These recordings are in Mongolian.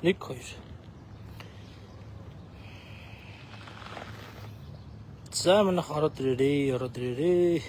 1 2. За, манайх ороод ирээрээ, ороод ирээрээ.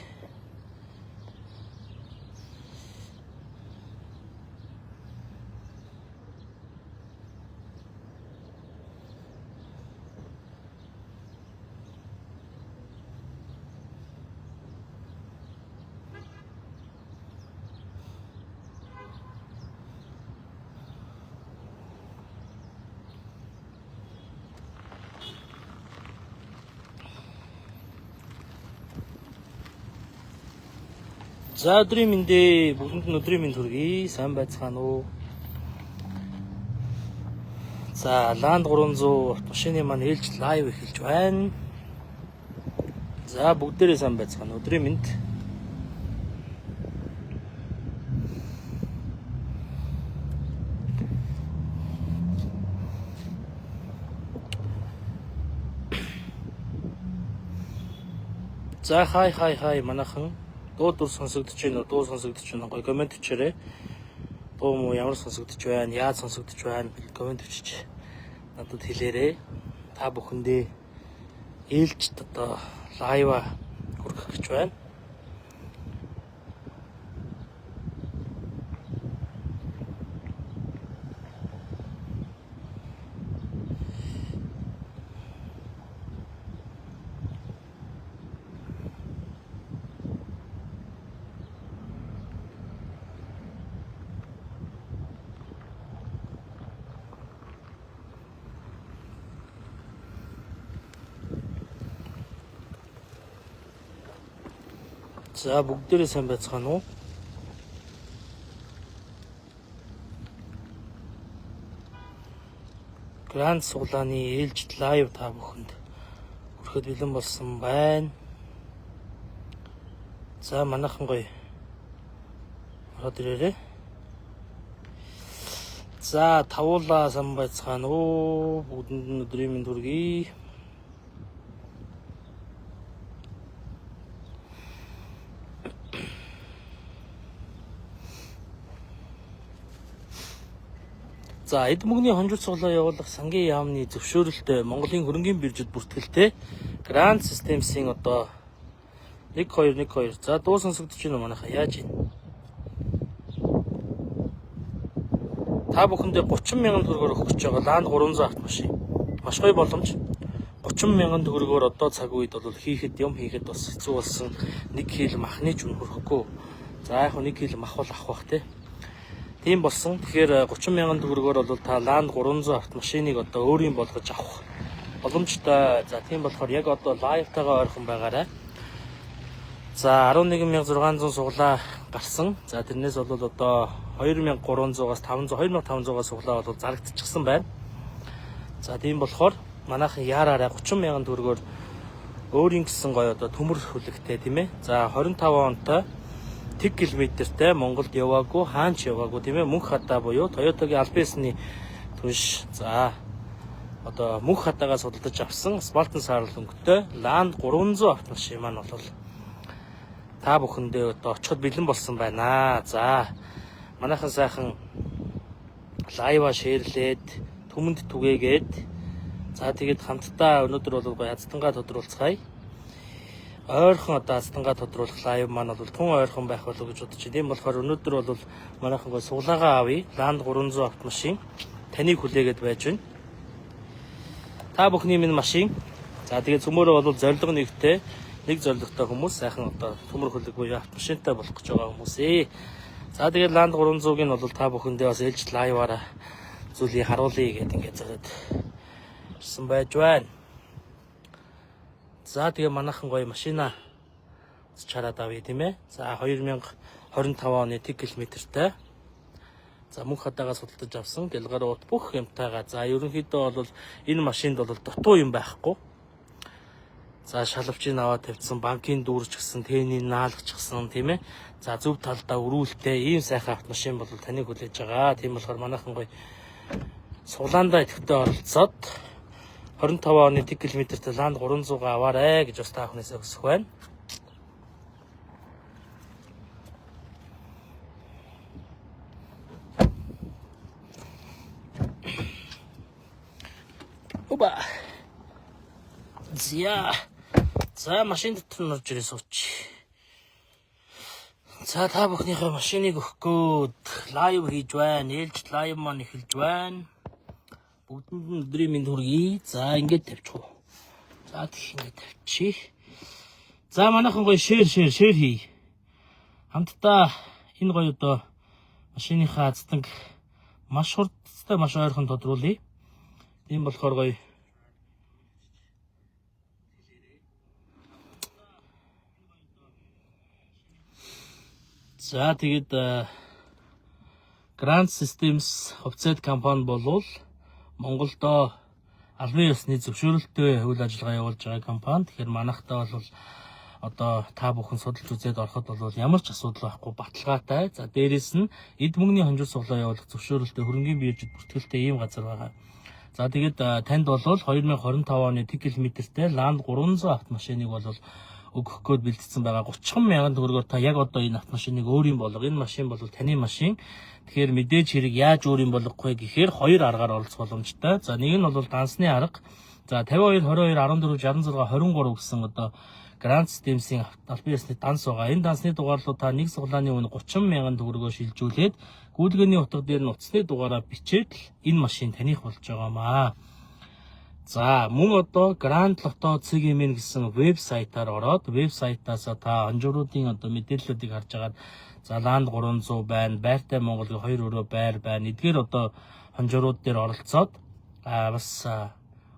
За, өдрийн мэнд ээ, бүгдэнд нь өдрийн мэнд хүргэе. Сайн байцгаана уу? За, Land 300 автомашины маань ээлжит live эхэлж байна. За, бүгдээрээ сайн байцгаана. Өдрийн мэнд. За, хай хай хай, манайхан дуу дүр сонсогдож байна уу? Дуу сонсогдож байна уу? Гоё comment бичээрэй. Дуу муу ямар сонсогдож байна? Яаж сонсогдож байна? Comment бичиж надад хэлээрэй. Та бүхэндээ ээлжит одоо live аа хүргэх гэж байна. За, бүгдээрээ сайн байцгаана уу? Гранд суглааны ээлжит live та бүхэнд хүрэхэд бэлэн болсон байна. За, манайхан гоё ороод ирээрэй. За, тавуулаа сайн байцгаана уу? Бүгдэнд нь өдрийн мэнд хүргэе. За, эд мөнгөний хонжир цуглаа явуулах сангийн яамны зөвшөөрөлтөй Монголын хөрөнгийн биржид бүртгэлтэй Grand Systems-ийн одоо 1 2 1 2. За, дуу сонсогдож байна уу, манайхаа, яаж юм? Та бүхэндээ 30 мянган төгрөгөөр өгөх гэж байгаа Land 300 автомашин. Маш гоё боломж. 30 мянган төгрөгөөр одоо цаг үед бол хийхэд юм хийхэд бас хэцүү болсон. 1 кг махны ч үн хүрэхгүй. За, яг 1 кг мах бол авах бах те. Тийм болсон. Тэгэхээр 30 мянган төгрөгөөр бол та Land 300 автомашиныг одоо өөрийн болгож авах боломжтой. За, тийм болохоор яг одоо live тайгаа ойрхон байгаарай. За, 11,600 суглаа гарсан. За, тэрнээс бол одоо 2300-аас 500, 2500-аас суглаа бол зарагдчихсан байна. За, тийм болохоор манайхан яараарай, 30 мянган төгрөгөөр өөрийн гэсэн гоё одоо төмөр хүлэгтэй, тийм ээ. За, 25 онтой, тэг километртэй, Монголд яваагүй, хаач яваагүй, тийм ээ, мөнх хадаа буюу Toyota-гийн албан ёсны түнш. За, одоо мөнх хадаагаас худалдаж авсан асфальтын саарал өнгөтэй Land 300 автомашин маань бол та бүхэндээ одоо очиход бэлэн болсон байна. За, манайхан сайхан live аа share лээд, түмэнд түгээгээд, за, тэгээд хамтдаа өнөөдөр бол гоё аздангаа тодруулцгаая. Ойрхон одоо аздангаа тодруулах live маань бол тун ойрхон байх болов гэж бодож байна. Тийм болохоор өнөөдөр бол манайхан гоё суглаагаа авъя. Land 300 автомашин таныг хүлээгээд байж байна. Та бүхний минь машин. За, тэгээд цөмөөрөө бол зорилго нэгтэй, нэг зорилготой хүмүүс, сайхан одоо төмөр хөлөг буюу автомашинтай болох гэж байгаа хүмүүсээ. За, тэгээд Land 300-ыг нь бол та бүхэндээ бас ээлжит live аараа зүйлийг харуулъя гэдэг ингээд зориод ирсэн байж байна. За, тэгээ манайхан гоё машина чараад авъя, тийм ээ. За, 2025 оны тэг километртэй. За, мөнх хадаагаас худалдаж авсан гялгар уут бүх юмтайгаа. За, ерөнхийдөө бол энэ машинд бол дутуу юм байхгүй. За, шалавчийг аваад тавьсан, банкын дүүрч гисэн, тэний наалгачихсан, тийм ээ. За, зөв талдаа өрүүлтэй ийм сайхан автомашин бол таныг хүлээж байгаа. Тийм болохоор манайхан гоё суглаандаа идэвхтэй оролцоод 25 оны тэг километртэй Land 300 аваарэ гэж бас та бүхнээсээ хүсэх байна. Оба. За. За, машин дотор нь орж ирээ сууч. За, та бүхнийхээ машиныг өгөх гээд live хийж байна. Ээлжит live маань эхэлж байна. Бүгдэнд нь өдрийн мэнд хүргэе. За, ингээд тавьчих уу. За, тэгэх ингээд тавьчих. За, манайхан гоё share share share хий. Хамтдаа энэ гоё одоо машиныхаа азтанг маш хурдтай, маш ойрхон тодруулъя. Тийм болохоор гоё. За, тэгээд Grand Systems хувьцаат компани болвол Монголдо албан ёсны зөвшөөрөлтөй үйл ажиллагаа явуулж байгаа компани. Тэгэхээр манайхтай бол одоо та бүхэн судалж үзээд ороход бол ямар ч асуудал байхгүй, баталгаатай. За, дээрэс нь эд мөнгөний хонжил суглаа явуулах зөвшөөрөлтөй, хөрөнгийн биржид бүртгэлтэй ийм газар байгаа. За, тэгээд танд бол 2025 оны тэг километртэй Land 300 автомашиныг бол өгөх гээд бэлтгэсэн байгаа. 30 мянган төгрөгөөр та яг одоо энэ автомашиныг өөрийн болго. Энэ машин бол таны машин. Тэгэхээр мэдээж хэрэг яаж өөрийн болгох вэ гэхээр хоёр аргаар оролцох боломжтой. За, нэг нь бол дансны арга. За, 52 22 14 66 23 гэсэн одоо Grand Systems-ийн албан ёсны данс байгаа. Энэ дансны дугаар руу та нэг суглааны үнэ 30 мянган төгрөгөөр шилжүүлээд гүйлгээний утга дээр нь утасны дугаараа бичээд л энэ машин таних болж байгаамаа. За, мөн одоо Grand Lotto CGMN гэсэн вебсайтаар ороод вебсайтаас та онжуруудын одоо мэдээллүүдийг харж агаад, за, Land 300 байна, Байртай Монголын хоёр өрөө байр байна. Эдгээр одоо хонжурууд дээр оролцоод бас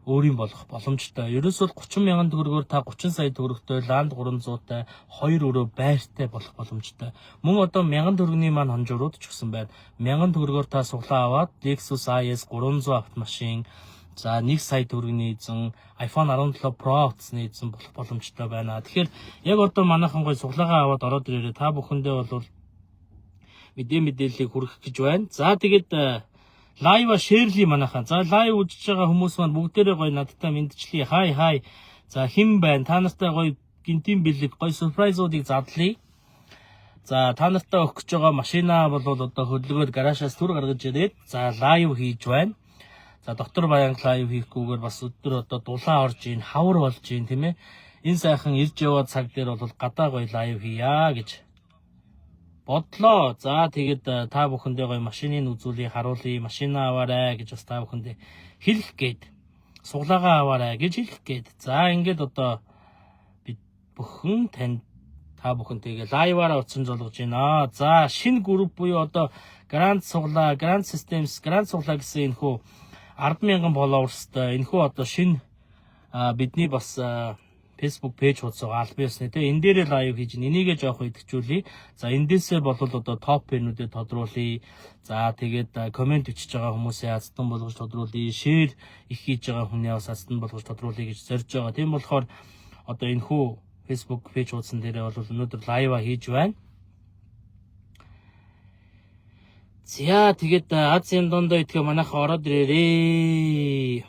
өөрийн болох боломжтой. Ерөөсөө 30 мянган төгрөгөөр та 30 сая төгрөгтэй Land 300-тай, хоёр өрөө байртай болох боломжтой. Мөн одоо 1000 төгрөгийн маань хонжурууд ч гэсэн байна. 1000 төгрөгөөр та суглаа аваад Lexus IS 300 автомашин, за, 1 сая төгрөгийн эзэн iPhone 17 Pro утасны эзэн болох боломжтой байна. Тэгэхээр яг одоо манайхан гой суглаагаа аваад ороод ирээрээ, та бүхэндээ бол мэдээллийг хүргэх гэж байна. За, тэгээд live share лий манайхан. За, live үзэж байгаа хүмүүс маань бүгдээрээ гоё надтай мэндчлэе. Хай хай. За, хэн байна? Та нартай гоё гинтийн бэлэг, гоё surprise уудыг задлая. За, та нартай өгөх гэж байгаа машина бол одоо хөдөлгөөд гаражаас түр гаргаж ирээд, за, live хийж байна. За, доктор Баян live хийхгүйгээр бас өдөр одоо дулаан орж ийн, хавар болж ийн, тийм ээ. Энэ сайхан ирж яваа цаг дээр бол гадаа гоё live хийя гэж бодлоо. За, тэгээд та бүхэндээ гоё машиныг үзүүлье, харуулъя, машина аваарай гэж бас та бүхэндээ хэлэх гээд, суглаагаа аваарай гэж хэлэх гээд. За, ингээд одоо бид бүхэн танд та бүхэнтэйгээ live аараа утсан золгож байна. За, шинэ групп буюу одоо Grand суглаа, Grand Systems, Grand суглаа гэсэн энэхүү 10,000 followers тай энэхүү одоо шинэ бидний бас Facebook page хуудас байгаа, албан ёсны те, энэ дээрээ live хийж байна. Энийгээ жоох идэвхжүүлье. За, эндээсээ болол одоо топ fan үүдэд тодруулъя. За, тэгээд comment бичиж байгаа хүмүүсээ азтан болгож тодруулъя. Share их хийж байгаа хүнээ бас азтан болгож тодруулъя гэж зорж байгаа. Тийм болохоор одоо энэ хүү Facebook page хуудсан дээрээ бол өнөөдөр live хийж байна. За, тэгээд Азийн дондоо итгэе манайха ороод ирээрээ.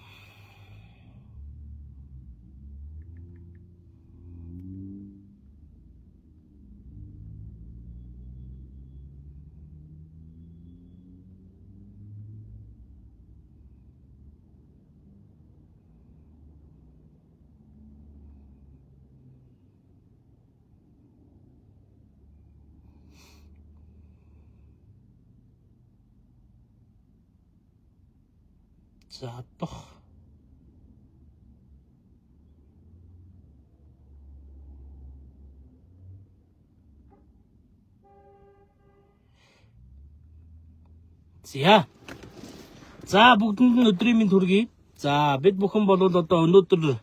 За, одох. За. За, бүгдэнд нь өдрийн мэнд хүргэе. За, бид бүхэн бол одоо өнөөдөр,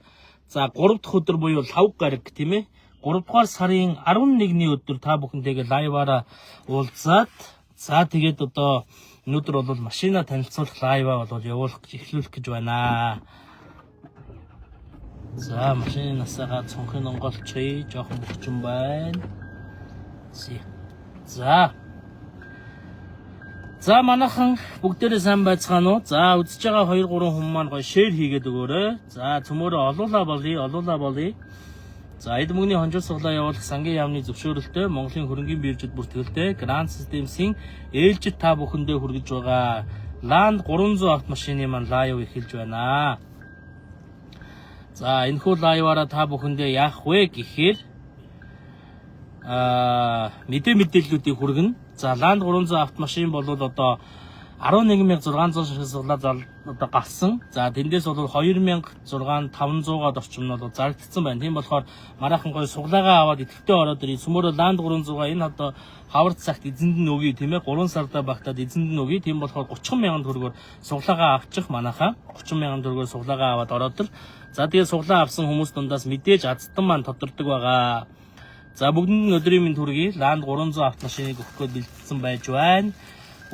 за, 3 дахь өдөр буюу лавг гараг, тийм ээ. 3 дугаар сарын 11-ний өдөр та бүхэнтэйгээ live аараа уулзаад, за, тэгээд одоо өнөөдөр бол машина танилцуулах live аа бол явуулах гэж эхлүүлэх гэж байна. За, машины насаагаа цонхын онгоолчихъя. Жохон бөхчөн байна. За. За, манайхан бүгдээрээ сайн байцгаана уу? За, үзэж байгаа 2 3 хүн маань гоё share хийгээд өгөөрэй. За, цөмөөрөө олуула болъё, олуула болъё. За, эд мөнгөний хонжил суглаа явуулах сангийн яамны зөвшөөрөлтөй, Монголын хөрөнгийн биржид бүртгэлтэй Grand Systems-ийн ээлжид та бүхэндээ хүргэж байгаа Land 300 автомашины маань live эхэлж байна. За, энэхүү live аараа та бүхэндээ яах вэ гэхээр мэдээллүүдийг хүргэнэ. За, Land 300 автомашин бол одоо 11600 ширхэг суглаа одоо гарсан. За, тэндээс бол 2600-аад орчим нь бол зарагдсан байна. Тийм болохоор мараахан гоё суглаагаа аваад идэвхтэй ороод ирээ. Цөмөрөө Land 300-а энэ одоо хавар цагт эзэнд нь өгье, тийм ээ. 3 сарда багтаад эзэнд нь өгье. Тийм болохоор 30,000 төгрөгөөр суглаагаа авчих манайхаа. 30,000 төгрөгөөр суглаагаа аваад ороод ир. За, тэгээ суглаа авсан хүмүүс дундаас мэдээж азтан маань тодордог байгаа. За, бүгдэнд нь өдрийн мэнд хүргэе. Land 300 автомашиныг өгөх гээд бэлтгэсэн байж байна.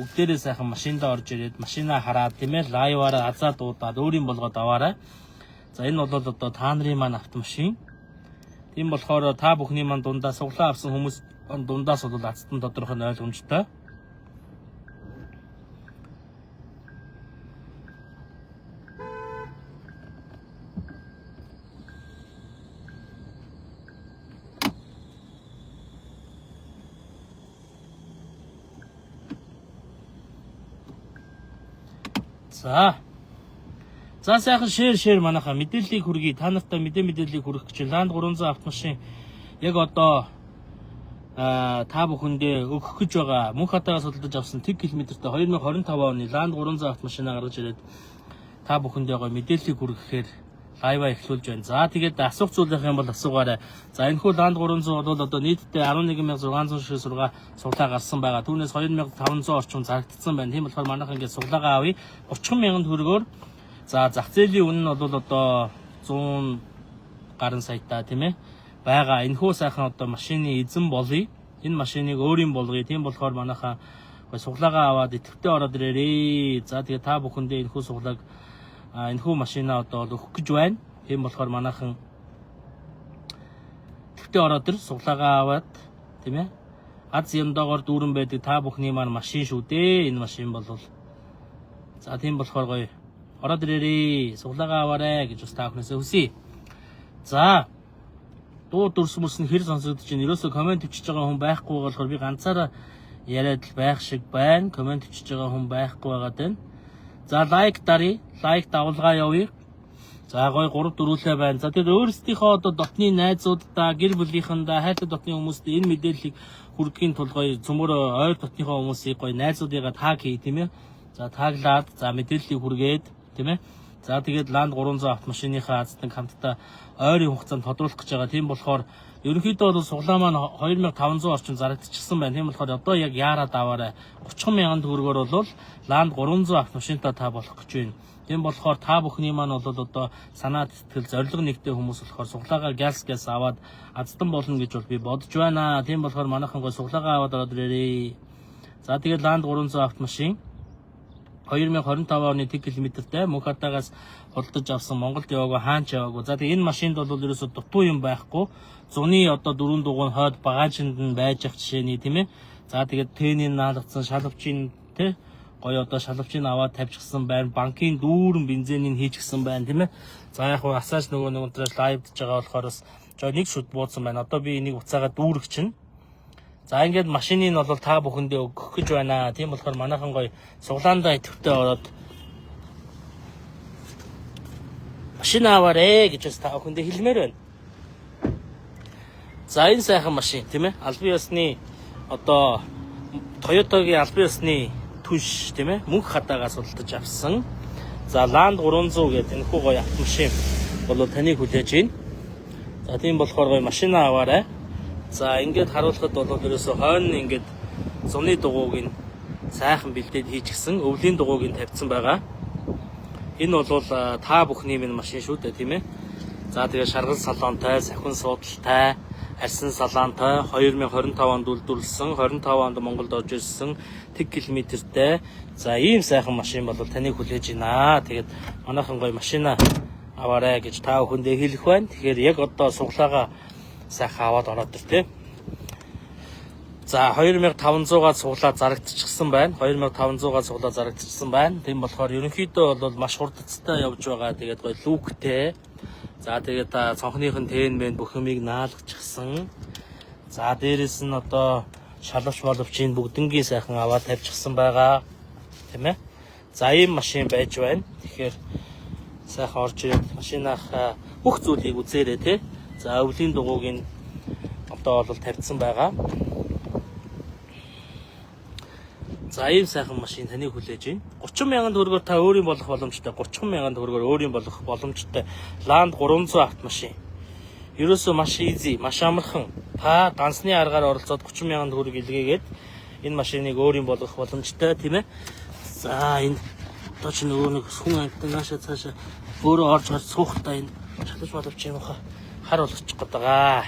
Бүгдээрээ сайхан машиндаа орж ирээд машинаа хараад, тийм ээ, live аараа азаа дуудаад өөрийн болгоод аваарай. За, энэ бол одоо та нарын маань автомашин. Тийм болохоор та бүхний маань дундаа суглаа авсан хүмүүс дундаас бол азтан тодорхой нь ойлгомжтой. За. За, сайхан share share манайхаа мэдээллийг хүргэе. Та нартай мэдээллийг хүргэх гэж Land 300 автомашин яг одоо та бүхэндээ өгөх гэж байгаа. Мөнх хатаагаас худалдаж авсан тэг километртэй 2025 оны Land 300 автомашина гаргаж ирээд та бүхэндээ гоё мэдээллийг хүргэхээр live аа эхлүүлж байна. За, тэгээд асуух зүйл байх юм бол асуугаарай. За, энэхүү Land 300 бол одоо нийтдээ 11600 ширхэг суглаа гарсан байгаа. Түүнээс 2500 орчим зарагдсан байна. Тийм болохоор манайхан ингээд суглаагаа авъя. 30,000 төгрөгөөр. За, зах зээлийн үнэ нь бол одоо 100 гаруй саятай, тийм ээ, байгаа. Энэхүү сайхан одоо машины эзэн болъё. Энэ машиныг өөрийн болгоё. Тийм болохоор манайхаа суглаагаа аваад идэвхтэй ороод ирээрээ. За, тэгээ та бүхэндээ энэхүү суглааг, энэхүү машинаа одоо өгөх гэж байна. Тийм болохоор манайхан идэвхтэй ороод ир, суглаагаа аваад, тийм ээ. Аз ёндоогоор дүүрэн байдаг та бүхний маань машин шүү дээ. Энэ машин бол за, тийм болохоор гоё ороод ирээрээ. Суглаагаа аваарэ гэж бас та бүхнээсээ хүсье. За, дуу дүрс мөрс нь хэр сонсогдож байна. Ерөөсөө comment бичиж байгаа хүн байхгүй болохоор би ганцаараа яриад л байх шиг байна. Comment бичиж байгаа хүн байхгүй байгаад байна. За, like даръя. Like давалгаа явъя. За, гоё 3 4лээ байна. За, тэгээд өөрсдийнхөө одоо дотны найзууддаа, гэр бүлийнхэндээ, хайртай дотны хүмүүст энэ мэдээллийг хүргэхийн тулд гоё цөмөрөө ойр дотныхоо хүмүүсийг гоё найзуудыгаа tag хий, тийм ээ. За, tag лаад, за, мэдээллийг хүргээд, тийм ээ. За, тэгээд Land 300 автомашиныхаа азтан хамтдаа ойрын хугацаанд тодруулах гэж байгаа. Тийм болохоор ерөнхийдөө бол суглаа маань 2500 орчим зарагдчихсан байна. Тийм болохоор одоо яг яарад аваарай. 30,000 төгрөгөөр бол Land 300 автомашинтай та болох гэж байна. Тийм болохоор та бүхний маань бол одоо санаа сэтгэл зорилго нэгтэй хүмүүс болохоор суглаагаа гяс гяс аваад азтан болно гэж бол би бодож байна. Тийм болохоор манайхан гоо суглаагаа аваад ороод ирээрээ. За, тэгээд Land 300 автомашин 2025 оны тэг километртэй мөнх хатаагаас худалдаж авсан, Монголд яваагүй, хаач яваагүй. За, тэгээ энэ машинд бол ерөөсө дутуу юм байхгүй. Зуны одоо дөрвөн дугуй хойд багажинд нь байж ах жишээний, тийм ээ. За, тэгээд тэний наалгацсан шалавчийн тий гоё одоо шалавчийг аваад тавьчихсан байна. Банкын дүүрэн бензинийг хийчихсэн байна, тийм ээ. За, яг хуу асааж нөгөө нэг өндрөөс live дж байгаа болохоор бас жоо нэг шүд бууцсан байна. Одоо би энийг буцаагаад дүүрэх чинь. За, ингээд машиныг нь бол та бүхэндээ өгөх гэж байна. Тийм болохоор манайхан гоё суглаандаа идэвхтэй ороод машин аваарэ гэж бас та бүхэндээ хэлмээр байна. За, энэ сайхан машин, тийм ээ. Албан ёсны одоо Toyota-гийн албан ёсны түнш, тийм ээ. Мөнх хадаагаас худалдаж авсан. За, Land 300 гэдэг энэхүү гоё автомашин бол таныг хүлээж байна. За, тийм болохоор гоё машина аваарай. За, ингээд харуулхад бол ерөөсө хойно ингээд зуны дугуйг нь сайхан бэлдээд хийчихсэн, өвлийн дугуйг нь тавьсан байгаа. Энэ бол та бүхний минь машин шүү дээ, тийм ээ. За, тэгээ шаргал салонтой, сахин суудалтай, арьсан салонтой 2025 онд үйлдвэрлэсэн, 25 онд Монголд орж ирсэн тэг километртэй. За, ийм сайхан машин бол таныг хүлээж байна. Тэгээд манайхан гоё машина аваарай гэж та бүхэндээ хэлэх байна. Тэгэхээр яг одоо суглаагаа сайхан аваад ороод ир, тээ. За, 2500-аад суглаа зарагдчихсан байна. 2500-аад суглаа зарагдчихсан байна. Тийм болохоор ерөнхийдөө бол маш хурдцтай явж байгаа. Тэгээд гоё люктэй. За, тэгээд цонхных нь тэн мэн бүх юмыг наалгачихсан. За, дээрэс нь одоо шалавч моловчийн бүгднгийн сайхан аваад тавьчихсан байгаа. Тийм ээ. За, ийм машин байж байна. Тэгэхээр сайхан орж ирээд машинаах Бүх зүйлийг үзээрэй те. За өвлийн дугуйг нь одоо бол тавьдсан байгаа. За ийм сайхан машин таныг хүлээж байна. 30 мянган төгрөгөөр та өөрийн болох боломжтой. 30 мянган төгрөгөөр өөрийн болох боломжтой Land 300 автомашин. Ерөөсөө маш easy, маш амархан. Та дансны аргаар оролцоод 30 мянган төгрөг илгээгээд энэ машиныг өөрийн болгох боломжтой, тийм ээ. За энэ одоо чи нөгөө нэг хүн амьтан наашаа цаашаа өөрөө орж гарч суух та энэ шалж боловч юм хаа хар болгочих гээд байгаа.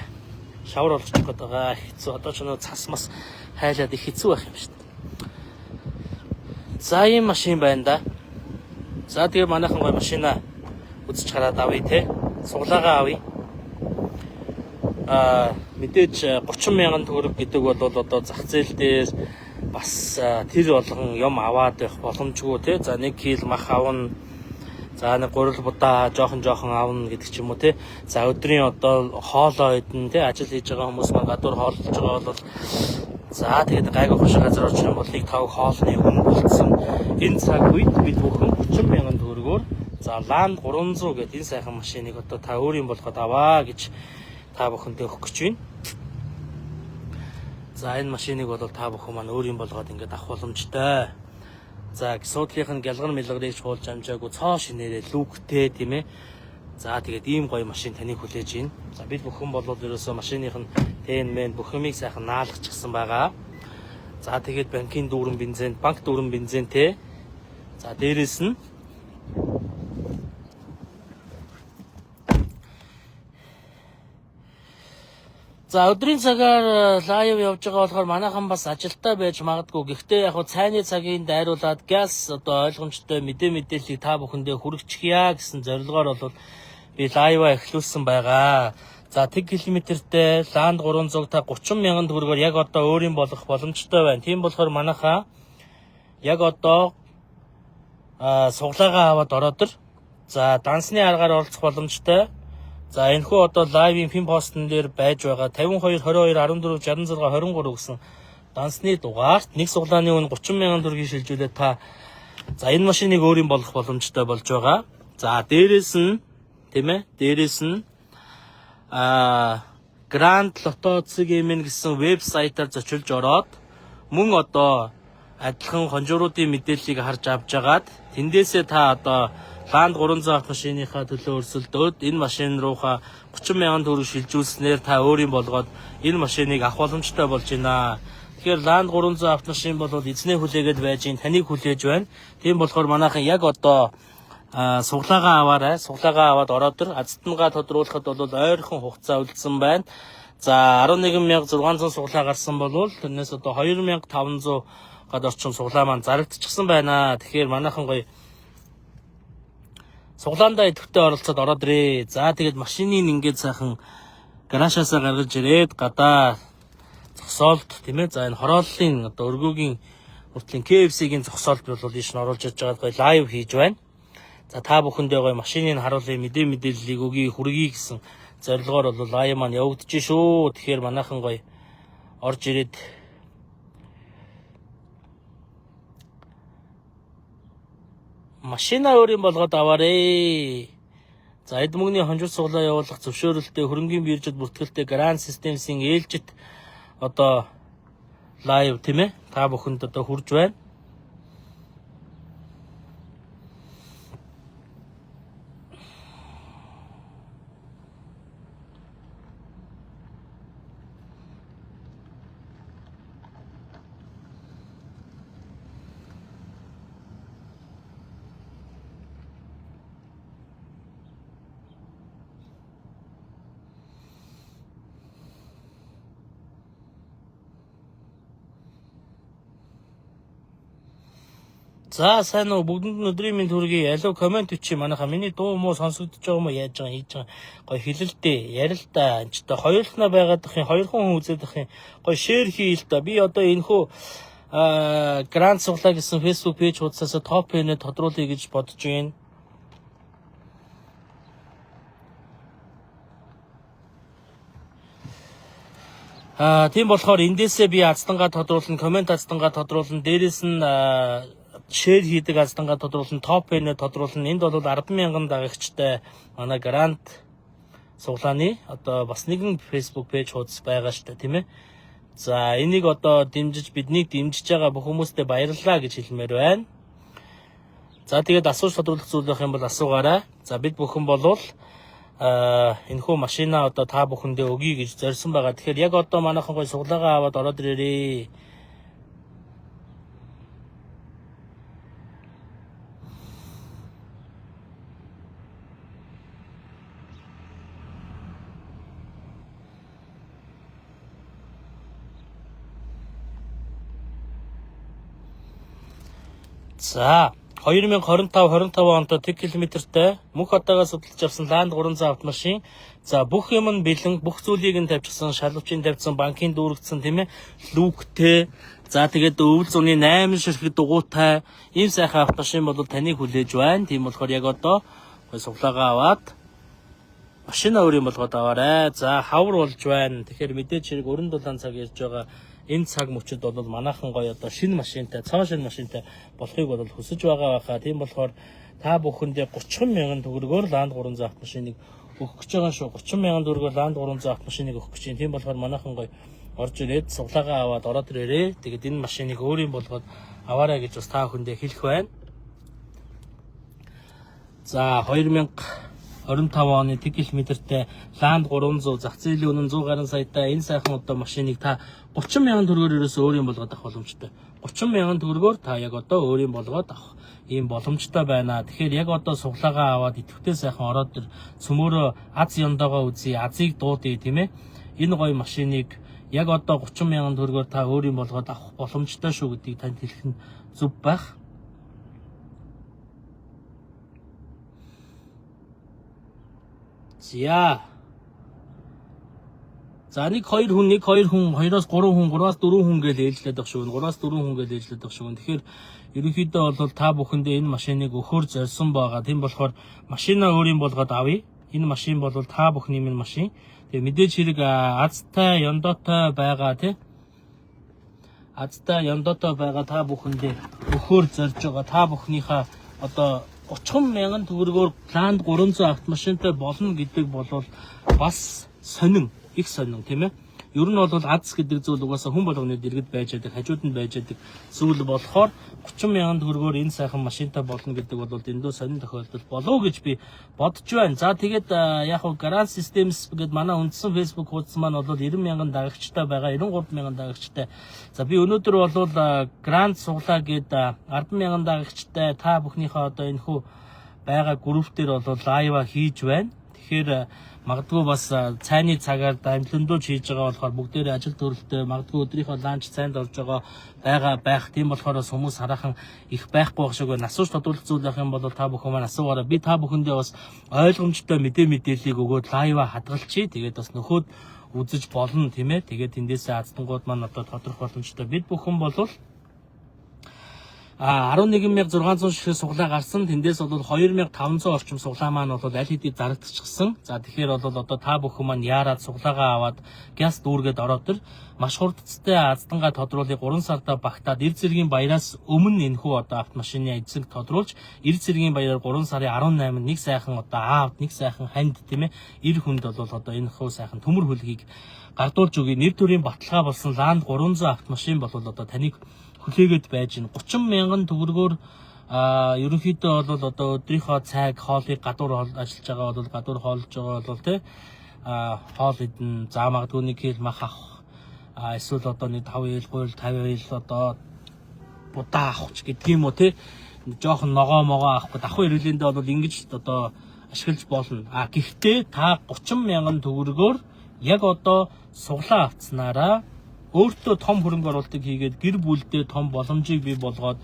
Шавар болгочих гээд байгаа. Хэцүү. Одоо ч нөгөө цас мас хайлаад их хэцүү байх юм шүү дээ. За ийм машин байна да. За тэгээ манайхан гой машина үзэж хараад авъя те. Суглаагаа авъя. Аа мэдээж 30 мянган төгрөг гэдэг бол одоо зах зээл дээр бас тэр болгон юм аваад байх боломжгүй те. За 1 кг мах авна. За нэг гурил будаа жоохон жоохон авна гэдэг ч юм уу те. За өдрийн одоо хоолоо идэн те, ажил хийж байгаа хүмүүс маань гадуур хооллож байгаа бол за тэгээд гайгүй хошиг газар очих юм бол нэг тав хоолны үн болцсон. Энэ цаг үед бид бүхэн 30 мянган төгрөгөөр за Land 300 гэдэг энэ сайхан машиныг одоо та өөрийн болгоод аваа гэж та бүхэндээ өгөх гэж байна. За энэ машиныг бол та бүхэн маань өөрийн болгоод ингээд авах боломжтой. За суудлынх нь гялгар мэлгарыг хуулж амжаагүй цоо шинээрээ лүгтэй, тийм ээ. За тэгээд ийм гоё машин таныг хүлээж байна. За бид бүхэн бол ерөөсөө машиных нь тэн мэн бүх юмыг сайхан наалгачихсан байгаа. За тэгээд банкын дүүрэн бензин, банк дүүрэн бензинтэй. За дээрэс нь за өдрийн цагаар live явж байгаа болохоор манайхан бас ажилтаа байж магадгүй. Гэхдээ яг хуу цайны цагийн дайруулад газ одоо ойлгомжтой мэдээллийг та бүхэндээ хүргэчихье гэсэн зорилгоор бол би live-аа эхлүүлсэн байгаа. За тэг километртэй Land 300 та 30 мянган төгрөгөөр яг одоо өөрийн болгох боломжтой байна. Тийм болохоор манайхаа яг одоо суглаагаа аваад ороод ир. За дансны аргаар оролцох боломжтой. За энэхүү одоо live-ийн pin post-н дээр байж байгаа 52 22 14 66 23 гэсэн дансны дугаарт нэг суглааны үн 30 мянган төгрөгийг шилжүүлээд та за энэ машиныг өөрийн болгох боломжтой болж байгаа. За дээрэс нь тийм ээ, дээрэс нь Grand Lotto CGMN гэсэн вебсайтаар зочилж ороод мөн одоо адилхан хонжууруудын мэдээллийг харж авч агаад тэндээсээ та одоо Land 300 автомашиныхаа төлөө өрсөлдөөд энэ машин руугаа 30 мянган төгрөг шилжүүлснээр та өөрийн болгоод энэ машиныг авах боломжтой болж байна. Тэгэхээр Land 300 автомашин бол эзнээ хүлээгээд байж гин, таныг хүлээж байна. Тийм болохоор манайхан яг одоо суглаагаа аваарай. Суглаагаа аваад ороод ир. Азтангаа тодруулахад бол ойрхон хугацаа үлдсэн байна. За 11600 суглаа гарсан бол тэрнээс одоо 2500 гад орчим суглаа маань зарагдчихсан байна. Тэгэхээр манайхан гоё суглаандаа идэвхтэй оролцоод ороод ирээ. За тэгээд машиныг ингээд сайхан гаражаасаа гаргаж ирээд гадаа зогсоолт, тийм ээ. За энэ хорооллын одоо өргөөгийн хүртлийн KFC-гийн зогсоолт бол ийш нь оруулж ирж байгаа гоё live хийж байна. За та бүхэндээ гоё машиныг харуулъя, мэдээллийг өгье, хүргэе гэсэн зорилгоор бол live маань явагдаж шүү. Тэгэхээр манайхан гоё орж ирээд машина өөрийн болгоод аваарэ. За эд мөнгөний хонжир суглаа явуулах зөвшөөрөлтөй хөрөнгийн биржид бүртгэлтэй Grand Systems-ийн ээлжит одоо live, тийм ээ, та бүхэнд одоо хүрж байна. За сайн уу, бүгдэнд нь өдрийн мэнд хүргэе. Алив comment бичиж манайхаа миний дуу муу сонсогдож байгаа юм уу, яаж байгаа хийж байгаа гоё хэлэлдэ ярил та. Энд ч та хоёулахна байгаад ах юм, хоёрхан хүн үзээд ах юм, гоё share хий л та. Би одоо энэхүү Гранд суглаа гэсэн Facebook page хуудасаас топ пэнэ тодруулъя гэж бодож байна. Тийм болохоор эндээсээ би аздангаа тодруулна, comment аздангаа тодруулна, дээрээс нь share хийдэг аздангаа тодруулна, топ пэнэ тодруулна. Энд бол 10,000 дагагчтай манай Гранд Сугалааны одоо бас нэгэн Facebook page хуудас байгаа шүү дээ, тийм ээ. За, энийг одоо дэмжиж, биднийг дэмжиж байгаа бүх хүмүүстээ баярлалаа гэж хэлмээр байна. За, тэгээд асууж тодруулах зүйл байх юм бол асуугаарай. За, бид бүхэн болвол энэхүү машина одоо та бүхэндээ өгье гэж зорьсон байгаа. Тэгэхээр яг одоо манайхан гой сугалаагаа аваад ороод ирээрээ. За, 2025 25 онд тэг километртэй мөнх одоогоос судалж авсан Land 300 автомашин. За, бүх юм нь бэлэн, бүх зүйлийг нь тавьчихсан, шалвчийн тавьсан, банкын дүүрэгдсэн, тийм ээ, люктэй. За, тэгээд өвөл зуны 8 ширхэг дугуйтай ийм сайхан автомашин бол таныг хүлээж байна. Тийм болохоор яг одоо суглаагаа аваад машина өөр юм болгоод аваарай. За, хавар болж байна. Тэгэхээр мэдээж хэрэг өрн дулаан цаг ярьж байгаа энэ цаг мөчид бол манайхан гоё одоо шинэ машинтай, цоо шинэ машинтай болохыг бол хүсэж байгаа байхаа. Тийм болохоор та бүхэндээ 30 мянган төгрөгөөр Land 300 автомашиныг өгөх гэж байгаа шүү. 30 мянган төгрөгөөр Land 300 автомашиныг өгөх гэж байна. Тийм болохоор манайхан гоё орж ирээд суглаагаа аваад ороод ирээрээ. Тэгээд энэ машиныг өөрийн болгоод аваарай гэж бас та бүхэндээ хэлэх байна. За, 2025 оны тэг километртэй Land 300 зах зээлийн үнэ 100 гаруй саятай энэ сайхан одоо машиныг та 30 мянган төгрөгөөр ерөөсөө өөрийн болгоод авах боломжтой. 30 мянган төгрөгөөр та яг одоо өөрийн болгоод авах ийм боломжтой байна. Тэгэхээр яг одоо суглаагаа аваад идэвхтэй сайхан ороод ир цөмөөрөө аз ёндоогоо үзье, азыг дуудъя, тийм ээ. Энэ гоё машиныг яг одоо 30 мянган төгрөгөөр та өөрийн болгоод авах боломжтой шүү гэдгийг танд хэлэх нь зөв байх. За. За, 1 2 хүн, 1 2 хүн, 2-оос 3 хүн, 3-аас 4 хүн гэж ээлжлээд байх шүү. 3-аас 4 хүн гэж ээлжлээд байх шүү. Тэгэхээр ерөнхийдөө бол та бүхэндээ энэ машиныг өгөхөөр зорьсон байгаа. Тийм болохоор машина өөрийн болгоод авъя. Энэ машин бол та бүхний минь машин. Тэгээ мэдээж хэрэг азтай, ёндоотой байгаа, тий. Азтай, ёндоотой байгаа та бүхэндээ өгөхөөр зорж байгаа. Та бүхнийхээ одоо 30 мянган төгрөгөөр Land 300 автомашинтай болно гэдэг бол бас сонин, их сонин, тийм ээ. Ер нь бол аз гэдэг зүйл угаасаа хүн болгоны дэргэд байж байдаг, хажууд нь байж байдаг зүйл болохоор 30 мянган төгрөгөөр энэ сайхан машинтай болно гэдэг бол дэндүү сонин тохиолдол болов гэж би бодож байна. За, тэгээд яг хав Garage Systems гээд манай үндсэн Facebook хуудас маань бол 90 мянган дагагчтай байгаа, 93 мянган дагагчтай. За, би өнөөдөр бол Grand суглаа гээд 10 мянган дагагчтай та бүхнийхээ одоо энэ хүү байгаа групп дээр бол live аа хийж байна. Тэгэхээр магадгүй бас цайны цагаар дамжландууж хийж байгаа болохоор бүгдээрээ ажил төрөлтэй, магадгүй өдрийнхөө lunch цайнд орж байгаа байх. Тийм болохоор бас хүмүүс хараахан их байхгүй байх шиг байна. Асууж тодруулах зүйл байх юм бол та бүхэн маань асуугаарай. Би та бүхэндээ бас ойлгомжтой мэдээллийг өгөөд live аа хадгалчихъя. Тэгээд бас нөхөд үзэж болно, тийм ээ. Тэгээд тэндээсээ аздангууд маань одоо тодорхой боломжтой. Бид бүхэн болвол 11600 ширхэг суглаа гарсан. Тэндээс бол 2500 орчим суглаа маань бол аль хэдийн зарагдчихсан. За, тэгэхээр бол одоо та бүхэн маань яарад суглаагаа аваад гяс дүүргээд ороод ир маш хурдцтай аздангаа тодруулыг 3 сарда багтаад эр зэргийн баяраас өмнө энэхүү одоо автомашины эзэнг тодруулж эр зэргийн баяраар 3 сарын 18-нд нэг сайхан одоо аавд, нэг сайхан ханд, тийм ээ, эр хүнд бол одоо энэ хүү сайхан төмөр хөлгийг гардуулж өгье. Нэр төрийн баталгаа болсон Land 300 автомашин бол одоо таныг хүлээгээд байж байна. 30 мянган төгрөгөөр ерөнхийдөө бол одоо өдрийнхөө цайг, хоолыг гадуур ажиллаж байгаа бол гадуур хоолж байгаа бол тий хоол идэн, за магадгүй нэг кил мах авах, эсвэл одоо нэг 5 ил гуйл 50 ил одоо будаа авах ч гэдэг юм уу, тий, жоохон ногоо могоо авах гэдэг ахуй хэрэглээндээ бол ингэж одоо ашиглаж болно. А гэхдээ та 30 мянган төгрөгөөр яг одоо суглаа авцсанараа өөртөө том хөрөнгө оруулалтыг хийгээд гэр бүлдээ том боломжийг бий болгоод,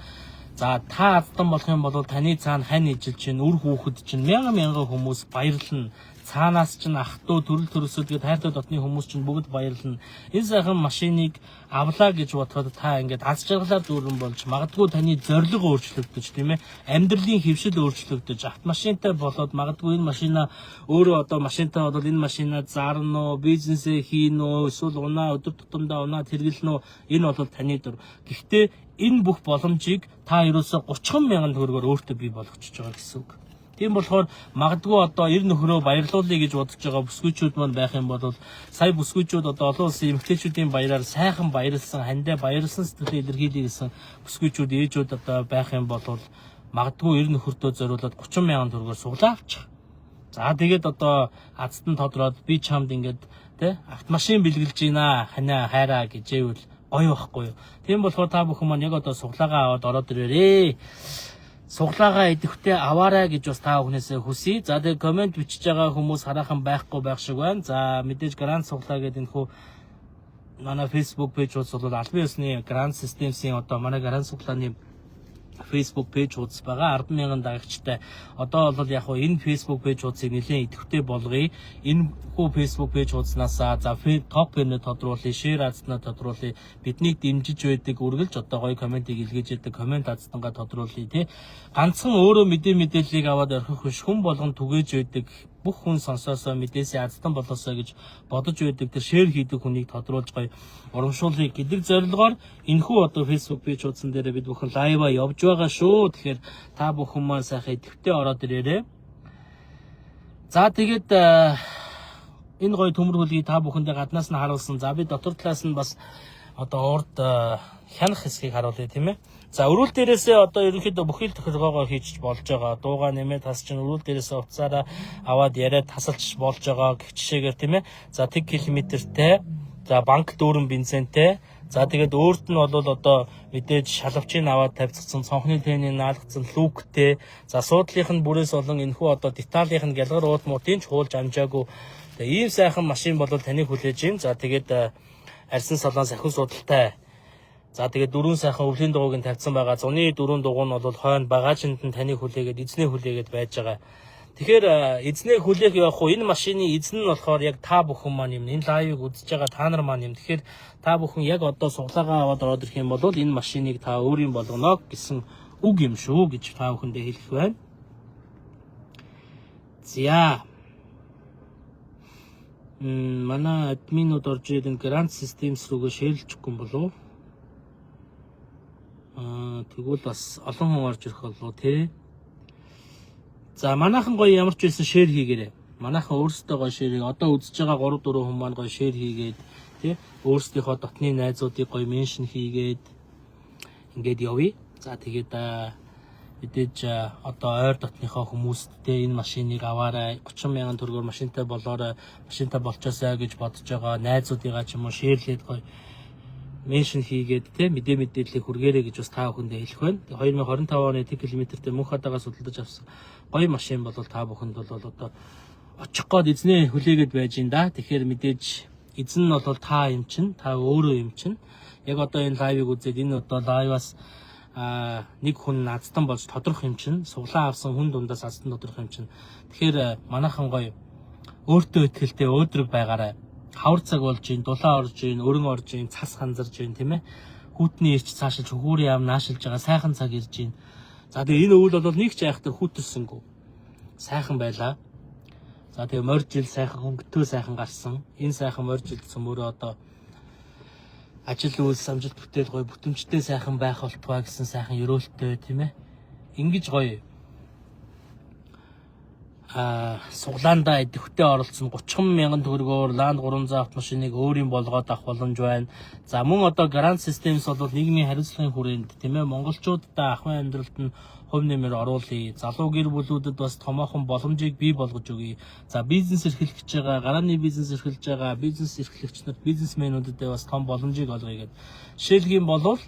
за та аздан болох юм бол таны цаана хань ижил чинь, үр хүүхэд чинь, мянган мянган хүмүүс баярлна. Цаанаас чинь ах トゥ төрөл төрөсөд гээд хайртай дотны хүмүүс чинь бүгд баярлна. Энэ сайхан машиныг авлаа гэж бодоход та ингээд аз жаргалаар дүүрэн болж магадгүй таны зорилго өөрчлөгдөж, тийм ээ, амьдралын хэвшил өөрчлөгдөж автомашинтай болоод магадгүй энэ машина өөрөө одоо машинтай бол энэ машина зарна уу, бизнесээ хийнэ үү, эсвэл унаа өдөр тутамдаа унаад хэрэглэнэ үү, энэ бол таны дур. Гэхдээ энэ бүх боломжийг та ерөөсөө 30 мянган төгрөгөөр өөртөө бий болгочихж байгаа гэсэн үг. Тийм болохоор магадгүй одоо эр нөхрөө баярлуулъя гэж бодож байгаа бүсгүйчүүд маань байх юм бол сая бүсгүйчүүд одоо олон улсын эмэгтэйчүүдийн баяраар сайхан баярлсан, хандаа баярлсан сэтгэлээ илэрхийлье гэсэн бүсгүйчүүд, ээжүүд одоо байх юм бол магадгүй эр нөхөртөө зориулаад 30 мянган төгрөгөөр суглаа авчих. За тэгээд одоо азтан тодроод би чамд ингээд тэ автомашин бэлгэлж байна ханаа хайраа гэжээвэл гоё байхгүй юу. Тийм болохоор та бүхэн маань яг одоо суглаагаа аваад ороод ирээрээ. Суглаагаа идэвхтэй аваарай гэж бас та бүхнээсээ хүсье. За тэгээд comment бичиж байгаа хүмүүс хараахан байхгүй байх шиг байна. За мэдээж Grand суглаа гэдэг энэ хүү манай Facebook page хуудас бол албан ёсны Grand Systems-ийн одоо манай Grand суглааны Facebook page хуудас байгаа, 10,000 дагагчтай. Одоо бол яг хуу энэ Facebook page хуудсыг нэлээд идэвхтэй болгоё. Энэ хүү Facebook page хуудаснасаа за топ пэнэ тодруулъя, share азтнаа тодруулъя. Биднийг дэмжиж байдаг, үргэлж одоо гоё comment ыг илгээж байдаг comment азтангаа тодруулъя тий. Ганцхан өөрөө мэдээллийг аваад орхих биш, хүн болгон түгээж байдаг, бүх хүн сонсоосоо, мэдээсээ азтан болоосоо гэж бодож байдаг тэр share хийдэг хүнийг тодруулж гоё урамшуулъя гэдэг зорилгоор энэхүү одоо Facebook page хуудсан дээр бид бүхэн live аа явж байгаа шүү. Тэгэхээр та бүхэн маань сайхан идэвхтэй ороод ирээрэй. За тэгээд энэ гоё төмөр хөлгийг та бүхэндээ гаднаас нь харуулсан. За би дотор талаас нь бас одоо урд хянах хэсгийг харуулъя, тийм ээ. За өрүүл дээрээсээ одоо ерөнхийдөө бүхий л тохиргоогоо хийж болж байгаа. Дуугаа нэмээд тас чинь өрүүл дээрээсээ утсаараа аваад яриад тасалж болж байгаа гэх жишээгээр, тийм ээ. За тэг километртэй. За банк дүүрэн бензинтэй. За тэгээд өөрт нь бол одоо мэдээж шалавчийг аваад тавьчихсан, цонхны тэнийг наалгацсан люктэй. За суудлынх нь бүрээс болон энэхүү одоо деталийнх нь гялгар уут муутын ч хуулж амжаагүй. Тэгээ ийм сайхан машин бол таныг хүлээж юм. За тэгээд арьсан салон сахин судалтай. За тэгээд дөрвөн сайхан өвлийн дугуйг нь тавьсан байгаа. Зуны дөрвөн дугуй нь бол хойно багажинд нь таныг хүлээгээд, эзнээ хүлээгээд байж байгаа. Тэгэхээр эзнээ хүлээх явах уу, энэ машины эзэн нь болохоор яг та бүхэн маань юм. Энэ live ыг үзэж байгаа та нар маань юм. Тэгэхээр та бүхэн яг одоо суглаагаа аваад ороод ирэх юм бол энэ машиныг та өөрийн болгоно гэсэн үг юм шүү гэж та бүхэндээ хэлэх байна. За. Манай admin ууд орж ирээд энэ Grand Systems рүүгээ share лчихгүй юм болов уу? Тэгвэл бас олон хүн орж ирэх болов тий. За манайхан гоё ямар ч байсан share хийгээрэй. Манайхан өөрсдөө гоё share хий. Одоо үзэж байгаа 3 4 хүн маань гоё share хийгээд тий. Өөрсдийнхөө дотны найзуудыг гоё mention хийгээд ингээд явъя. За тэгээд мэдээж одоо ойр дотныхоо хүмүүсттэй энэ машиныг аваарай, 30 мянган төгрөгөөр машинтай болоорой, машинтай болчоосай гэж бодож байгаа найзуудыгаа ч юм уу share лээд гоё mention хийгээд те мэдээллийг хүргээрэй гэж бас та бүхэндээ хэлэх байна. 2025 оны 1 км-тэй мөнх хадаагаас худалдаж авсан гоё машин бол та бүхэнд бол одоо очих гээд эзнээ хүлээгээд байж ин да. Тэгэхээр мэдээж эзэн нь бол та юм чинь, та өөрөө юм чинь. Яг одоо энэ live ыг үзээд энэ одоо live аас нэг хүн азтан болж тодрох юм чинь, суглаа авсан хүн дундаас азтан тодрох юм чинь. Тэгэхээр манайхан гоё өөртөө итгэлтэй өөдрөг байгаарай. Хавар цаг болж ийн, дулаан орж ийн, өрөн орж ийн, цас ханзарж ийн, тийм ээ. Хүүтний ирч цаашилж, хөхүүрийн ам наашилж байгаа сайхан цаг ирж ийн. За тэгээ энэ өвөл бол нэг ч айхтар хүүтэрсэнгүү. Сайхан байлаа. За тэгээ морь жил сайхан хөнгөтөө сайхан гарсан. Энэ сайхан морь жилд цөмөрөө одоо ажил үйлс амжилт бүтээл гоё бүтэмжтэй сайхан байх болтугай гэсэн сайхан ерөөлттэй, тийм ээ. Ингиж гоё суглаандаа идэвхтэй оролцсон 30 мянган төгрөгөөр Land 300 автомашиныг өөрийн болгоод авах боломж байна. За мөн одоо Grand Systems бол нийгмийн хариуцлагын хүрээнд, тийм ээ, монголчуудаа ахуйн амьдралд нь хувь нэмэр оруулъя. Залуу гэр бүлүүдэд бас томоохон боломжийг бий болгож өгье. За бизнес эрхлэх гэж байгаа, гарааны бизнес эрхэлж байгаа бизнес эрхлэгч нарт, бизнесмэнүүдэд бас том боломжийг олгоё гэдэг. Жишээлх юм бол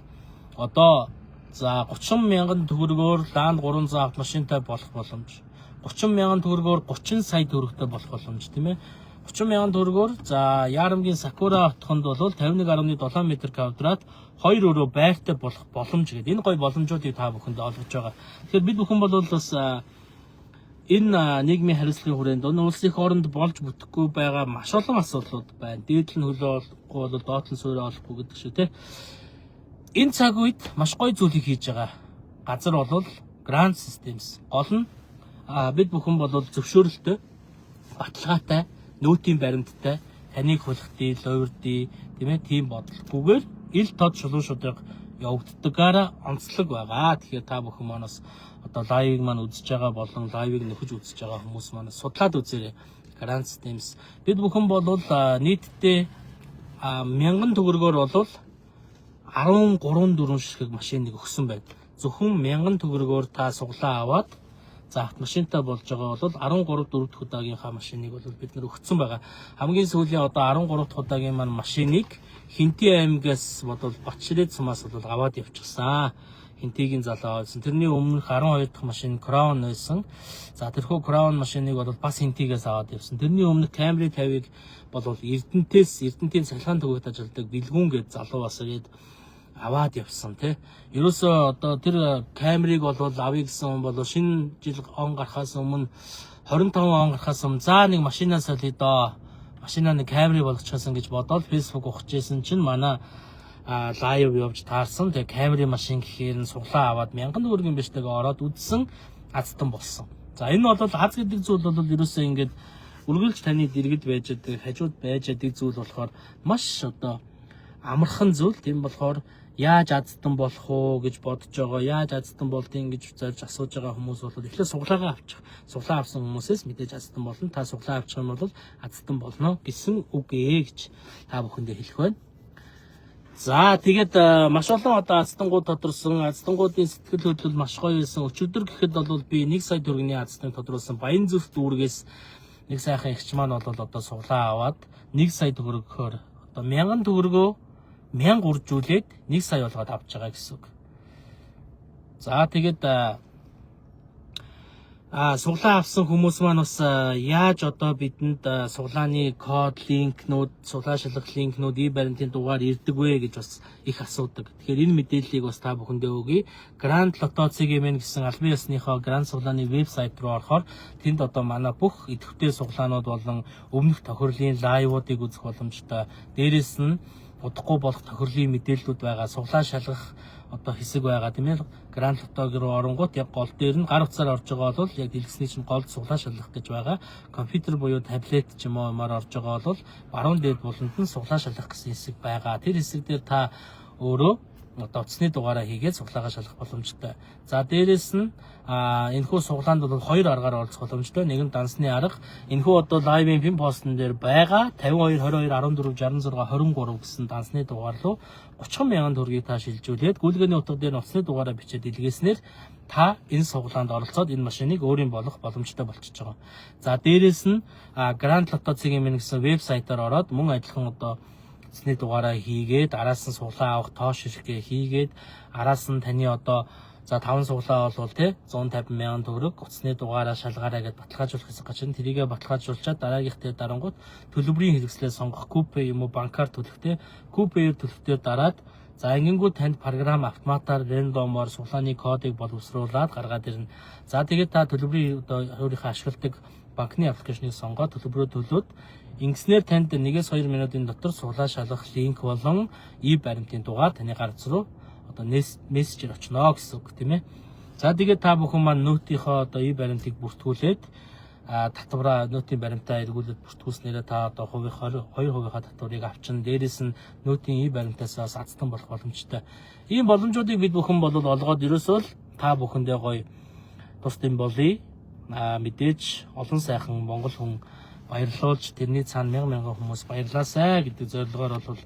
одоо за 30 мянган төгрөгөөр Land 300 автомашинтай болох боломж. 30 мянган төгрөгөөр 30 сая төгрөгтэй болох боломж, тийм ээ. 30 мянган төгрөгөөр за Ярамгийн Сакура хотхонд бол 51.7 м квадрат хоёр өрөө байртай болох боломж гэдэг. Энэ гоё боломжуудыг та бүхэнд олгож байгаа. Тэгэхээр бид бүхэн бол бас энэ нийгмийн хариуцлагын хүрээнд энэ улсын хооронд болж бүтэхгүй байгаа маш олон асуудлууд байна. Дээд нь хөлөө олохгүй бол доод нь суурь олохгүй гэдэг шиг, тийм. Энэ цаг үед маш гоё зүйлийг хийж байгаа газар бол Grand Systems. Гол нь бид бүхэн бол зөвшөөрөлтөй, баталгаатай, нөөтийн баримттай, таныг хулихдий, луйвардий, тийм ээ, тийм бодлогогүйгээр ил тод шулуун шударга явагддагаараа онцлог байгаа. Тэгэхээр та бүхэн манаас одоо live ыг маань үзэж байгаа болон live ыг нөхөж үзэж байгаа хүмүүс маань судлаад үзээрэй. Grand Systems. Бид бүхэн бол нийтдээ 1000 төгрөгөөр бол 13 дөрвөн ширхэг машиныг өгсөн байна. Зөвхөн 1000 төгрөгөөр та суглаа аваад, за, автомашинтай болж байгаа бол 13 дөрөв дэх удаагийнхаа машиныг бол бид нэр өгсөн байгаа. Хамгийн сүүлийн одоо 13 дахь удаагийн маань машиныг Хэнтий аймгаас бодвол Батширээ сумаас бол аваад явчихсан. Хэнтигийн залуу байсан. Тэрний өмнөх 12 дахь машин Crown байсан. За, тэрхүү Crown машиныг бол бас Хэнтигээс аваад явсан. Тэрний өмнөх Camry 50-ыг бол Эрдэнтээс, Эрдэнтийн цахилгаан төгөөд ажилладаг Бэлгүүн гээд залуу бас ирээд аваад явсан, тий. Ерөөсөө одоо тэр Camry-г бол авъя гэсэн хүн бол шинэ жил он гарахаас өмнө, 25 он гарахаас өмнө, за, нэг машинаа солиё доо. Машинаа нэг Camry болгочихсон гэж бодоод Facebook ухажсэн чинь манай live явж таарсан. Тэгээ Camry машин гэхээр нь суглаа аваад 1000 төгрөгийн бичлэг ороод үзсэн, азтан болсон. За, энэ бол аз гэдэг зүйл бол ерөөсөө ингээд үргэлж таны дэргэд байж байгаа, хажууд байж байгаа зүйл болохоор маш одоо амархан зүйл. Тийм болохоор яаж азтан болох уу гэж бодож байгаа, яаж азтан болдгийг гэж зорж асууж байгаа хүмүүс бол эхлээд суглаагаа авчих. Суглаа авсан хүмүүсээс мэдээж азтан болно. Та суглаа авчих юм бол азтан болно гэсэн үг ээ гэж та бүхэндээ хэлэх байна. За, тэгээд маш олон одоо азтангууд тодорсон. Азтангуудын сэтгэл хөдлөл маш гоё байсан. Өчигдөр гэхэд бол би 1 сая төгрөгийн азтаныг тодруулсан. Баян зүрх дүүргээс нэг сайхан эгч маань бол одоо суглаа аваад 1 сая төгрөгөөр, одоо 1000 төгрөгөө 1000 үржүүлээд 1 сая болгоод авч байгаа гэсэн үг. За, тэгээд суглаа авсан хүмүүс маань бас яаж одоо бидэнд суглааны код линкнүүд, суглаа шалгах линкнүүд, e-баримтын дугаар ирдэг вэ гэж бас их асуудаг. Тэгэхээр энэ мэдээллийг бас та бүхэндээ өгье. Grand Lotto CGMN гэсэн албан ёсныхоо Grand суглааны вебсайт руу орохоор тэнд одоо манай бүх идэвхтэй суглаанууд болон өмнөх тохирлын live уудыг үзэх боломжтой. Дээрээс нь удахгүй болох тохирлын мэдээллүүд байгаа. Суглаа шалгах одоо хэсэг байгаа, тийм ээ. Grand Lotto руу оронгууд яг гол дээр нь гар утсаар орж байгаа бол яг дэлгэцний чинь голд суглаа шалгах гэж байгаа. Компьютер буюу таблет ч юм уу юмар орж байгаа бол баруун дээд буланд нь суглаа шалгах гэсэн хэсэг байгаа. Тэр хэсэг дээр та өөрөө одоо утасны дугаараа хийгээд суглаагаа шалгах боломжтой. За, дээрээс нь энэхүү суглаанд бол хоёр аргаар оролцох боломжтой. Нэг нь дансны арга. Энэхүү одоо live ын pin post он дээр байгаа 52 22 14 66 23 гэсэн дансны дугаар руу 30 мянган төгрөгийг та шилжүүлээд гүйлгээний утга дээр утасны дугаараа бичээд илгээснээр та энэ суглаанд оролцоод энэ машиныг өөрийн болгох боломжтой болчихж байгаа. За, дээрээс нь Grand Lotto CGMN гэсэн вебсайтаар ороод мөн адилхан одоо утасны дугаараа хийгээд, араас нь суглаа авах тоо ширхгээ хийгээд, араас нь таны одоо, за, 5 суглаа болвол те 150 мянган төгрөг, утасны дугаараа шалгаарай гэдээ баталгаажуулах хэсэг гарч ирнэ. Тэрийгээ баталгаажуулчаад дараагийнх дээр дарангууд төлбөрийн хэрэгслээ сонгох, QPay юм уу банкар төлөх те, QPay-ээр төлөхтөө дараад, за, ингэнгүү танд програм автоматар random оор суглааны кодыг боловсруулад гаргаад ирнэ. За, тэгээд та төлбөрийн одоо өөрийнхөө ашигладаг банкны application ыг сонгоод төлбөрөө төлөөд, ингэснээр танд 1-2 минутын дотор суглаа шалгах линк болон e-баримтын дугаар таны гар утас руу одоо мессежээр очно гэсэн үг, тийм ээ. За, тэгээд та бүхэн маань нөтийнхөө одоо e-баримтыг бүртгүүлээд, татвараа нөтийн баримтаа эргүүлээд бүртгүүлснээрээ та одоо хувийн 22%-ийнхаа татварыг авчин, дээрээс нь нөтийн e-баримтаас бас азтан болох боломжтой. Ийм боломжуудыг бид бүхэн бол олгоод ерөөсөө л та бүхэндээ гоё тус дэм болъё. Мэдээж олон сайхан монгол хүн баярлуулж, тэрний цаана мянган мянган хүмүүс баярлаасай гэдэг зорилгоор бол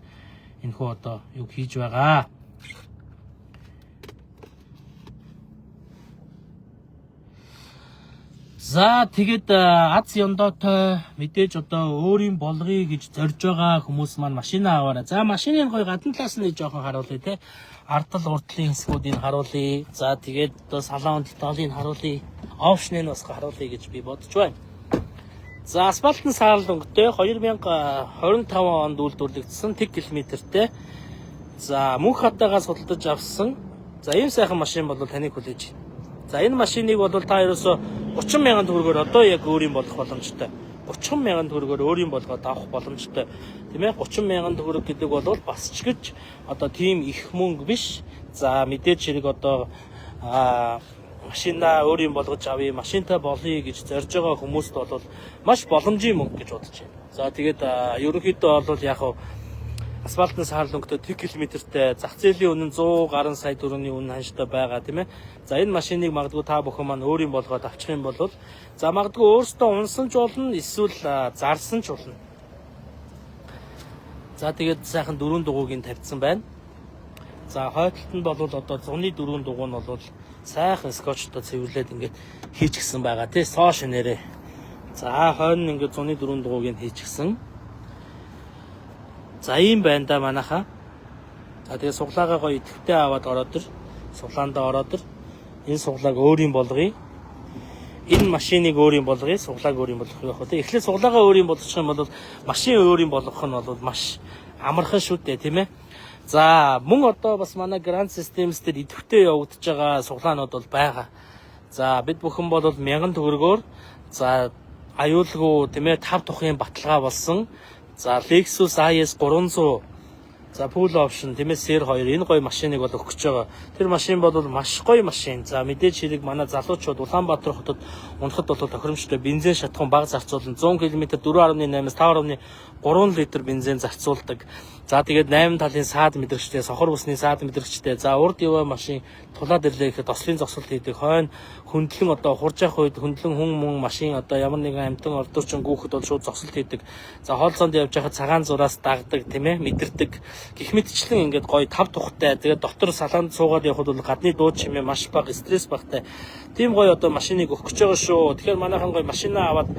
энэхүү одоо юу хийж байгаа. За, тэгээд аз ёндоотой мэдээж одоо өөрийн болгоё гэж зорж байгаа хүмүүс маань машина аваарай. За, машины гоё гадна талаас нь жоохон харуулъя те. Ардал урдлын хэсгүүдийг харуулъя. За, тэгээд одоо салон деталийг харуулъя. Option ыг бас харуулъя гэж би бодож байна. За, асфальтын саарал өнгөтэй 2025 онд үйлдвэрлэгдсэн, тэг километртэй. За, мөнх хатаагаас худалдаж авсан. За, ийм сайхан машин бол таныг хүлээж байна. За, энэ машиныг бол та ерөөсө 30 мянган төгрөгөөр одоо яг өөрийн болох боломжтой. 30 мянган төгрөгөөр өөрийн болгоод авах боломжтой. Тийм ээ, 30 мянган төгрөг гэдэг бол бас ч гэж одоо тийм их мөнгө биш. За, мэдээж хэрэг одоо машина өөрийн болгож авъя, машинтай болъё гэж зорж байгаа хүмүүст бол маш боломжийн мөнгө гэж бодож байна. За, тэгээд ерөнхийдөө бол яг Асфальтын саарл өнгөтэй 1 км-тэй зах зээлийн үнэ нь 100 гаруй сая төгрөгийн үнэ ханштай байгаа, тийм ээ. За, энэ машиныг магадгүй та бүхэн маань өөрийн болгоод авчих юм бол за магадгүй өөртөө унсан ч болно, эсвэл зарсан ч болно. За, тэгээд сайхан дөрвөн дугуйг нь тавьсан байна. За, хойдолт нь бол одоо зуны дөрвөн дугуй нь бол сайхан скотчтой цэвэрлээд ингээд хийчихсэн байгаа, тий, соо шинээрээ. За, хойно ингээд зуны дөрвөн дугуйг нь хийчихсэн. За, ийм байна да манайхаа. За, тэгээ суглаагаа гоё идэвхтэй аваад ороод ир. Суглаандаа ороод ир. Энэ суглааг өөрийн болгоё. Энэ машиныг өөрийн болгоё, суглааг өөрийн болгох явах үү. Эхлээд суглаагаа өөрийн болгочих юм бол машин өөрийн болгох нь бол маш амархан шүү дээ, тийм ээ. За, мөн одоо бас манай Grand Systems дээр идэвхтэй явагдаж байгаа суглаанууд бол байгаа. За, бид бүхэн бол 1000 төгрөгөөр, за, аюулгүй, тийм ээ, тав тухын баталгаа болсон. За, Lexus IS 300, за, full option, тийм ээ, SR2 энэ гоё машиныг бол өгөх гэж байгаа. Тэр машин бол маш гоё машин. За, мэдээж хэрэг манай залуучууд Улаанбаатар хотод унахад бол тохиромжтой, бензин шатахуун бага зарцуулна. 100 км 4.8-аас 5.3 литр бензин зарцуулдаг. За, тэгээд 8 талын саад мэдрэгчтэй, сохор бүсний саад мэдрэгчтэй. За, урд яваа машин тулаад ирлээ гэхэд ослын зогсолт хийдэг. Хойно хөндлөн одоо хурж явах үед хөндлөн хүн мөн машин одоо ямар нэгэн амьтан ордорчин гүүхэд бол шууд зогсолт хийдэг. За, хоол зоонд явж байхад цагаан зураас дагдаг, тийм ээ, мэдэрдэг. Гэх мэтчлэн ингээд гоё тав тухтай. Тэгээд дотор салаанд суугаад явхад бол гадны дуу чимээ маш бага, стресс багатай. Тийм гоё одоо машиныг өгөх гэж байгаа шүү. Тэгэхээр манайхан гоё машинаа аваад,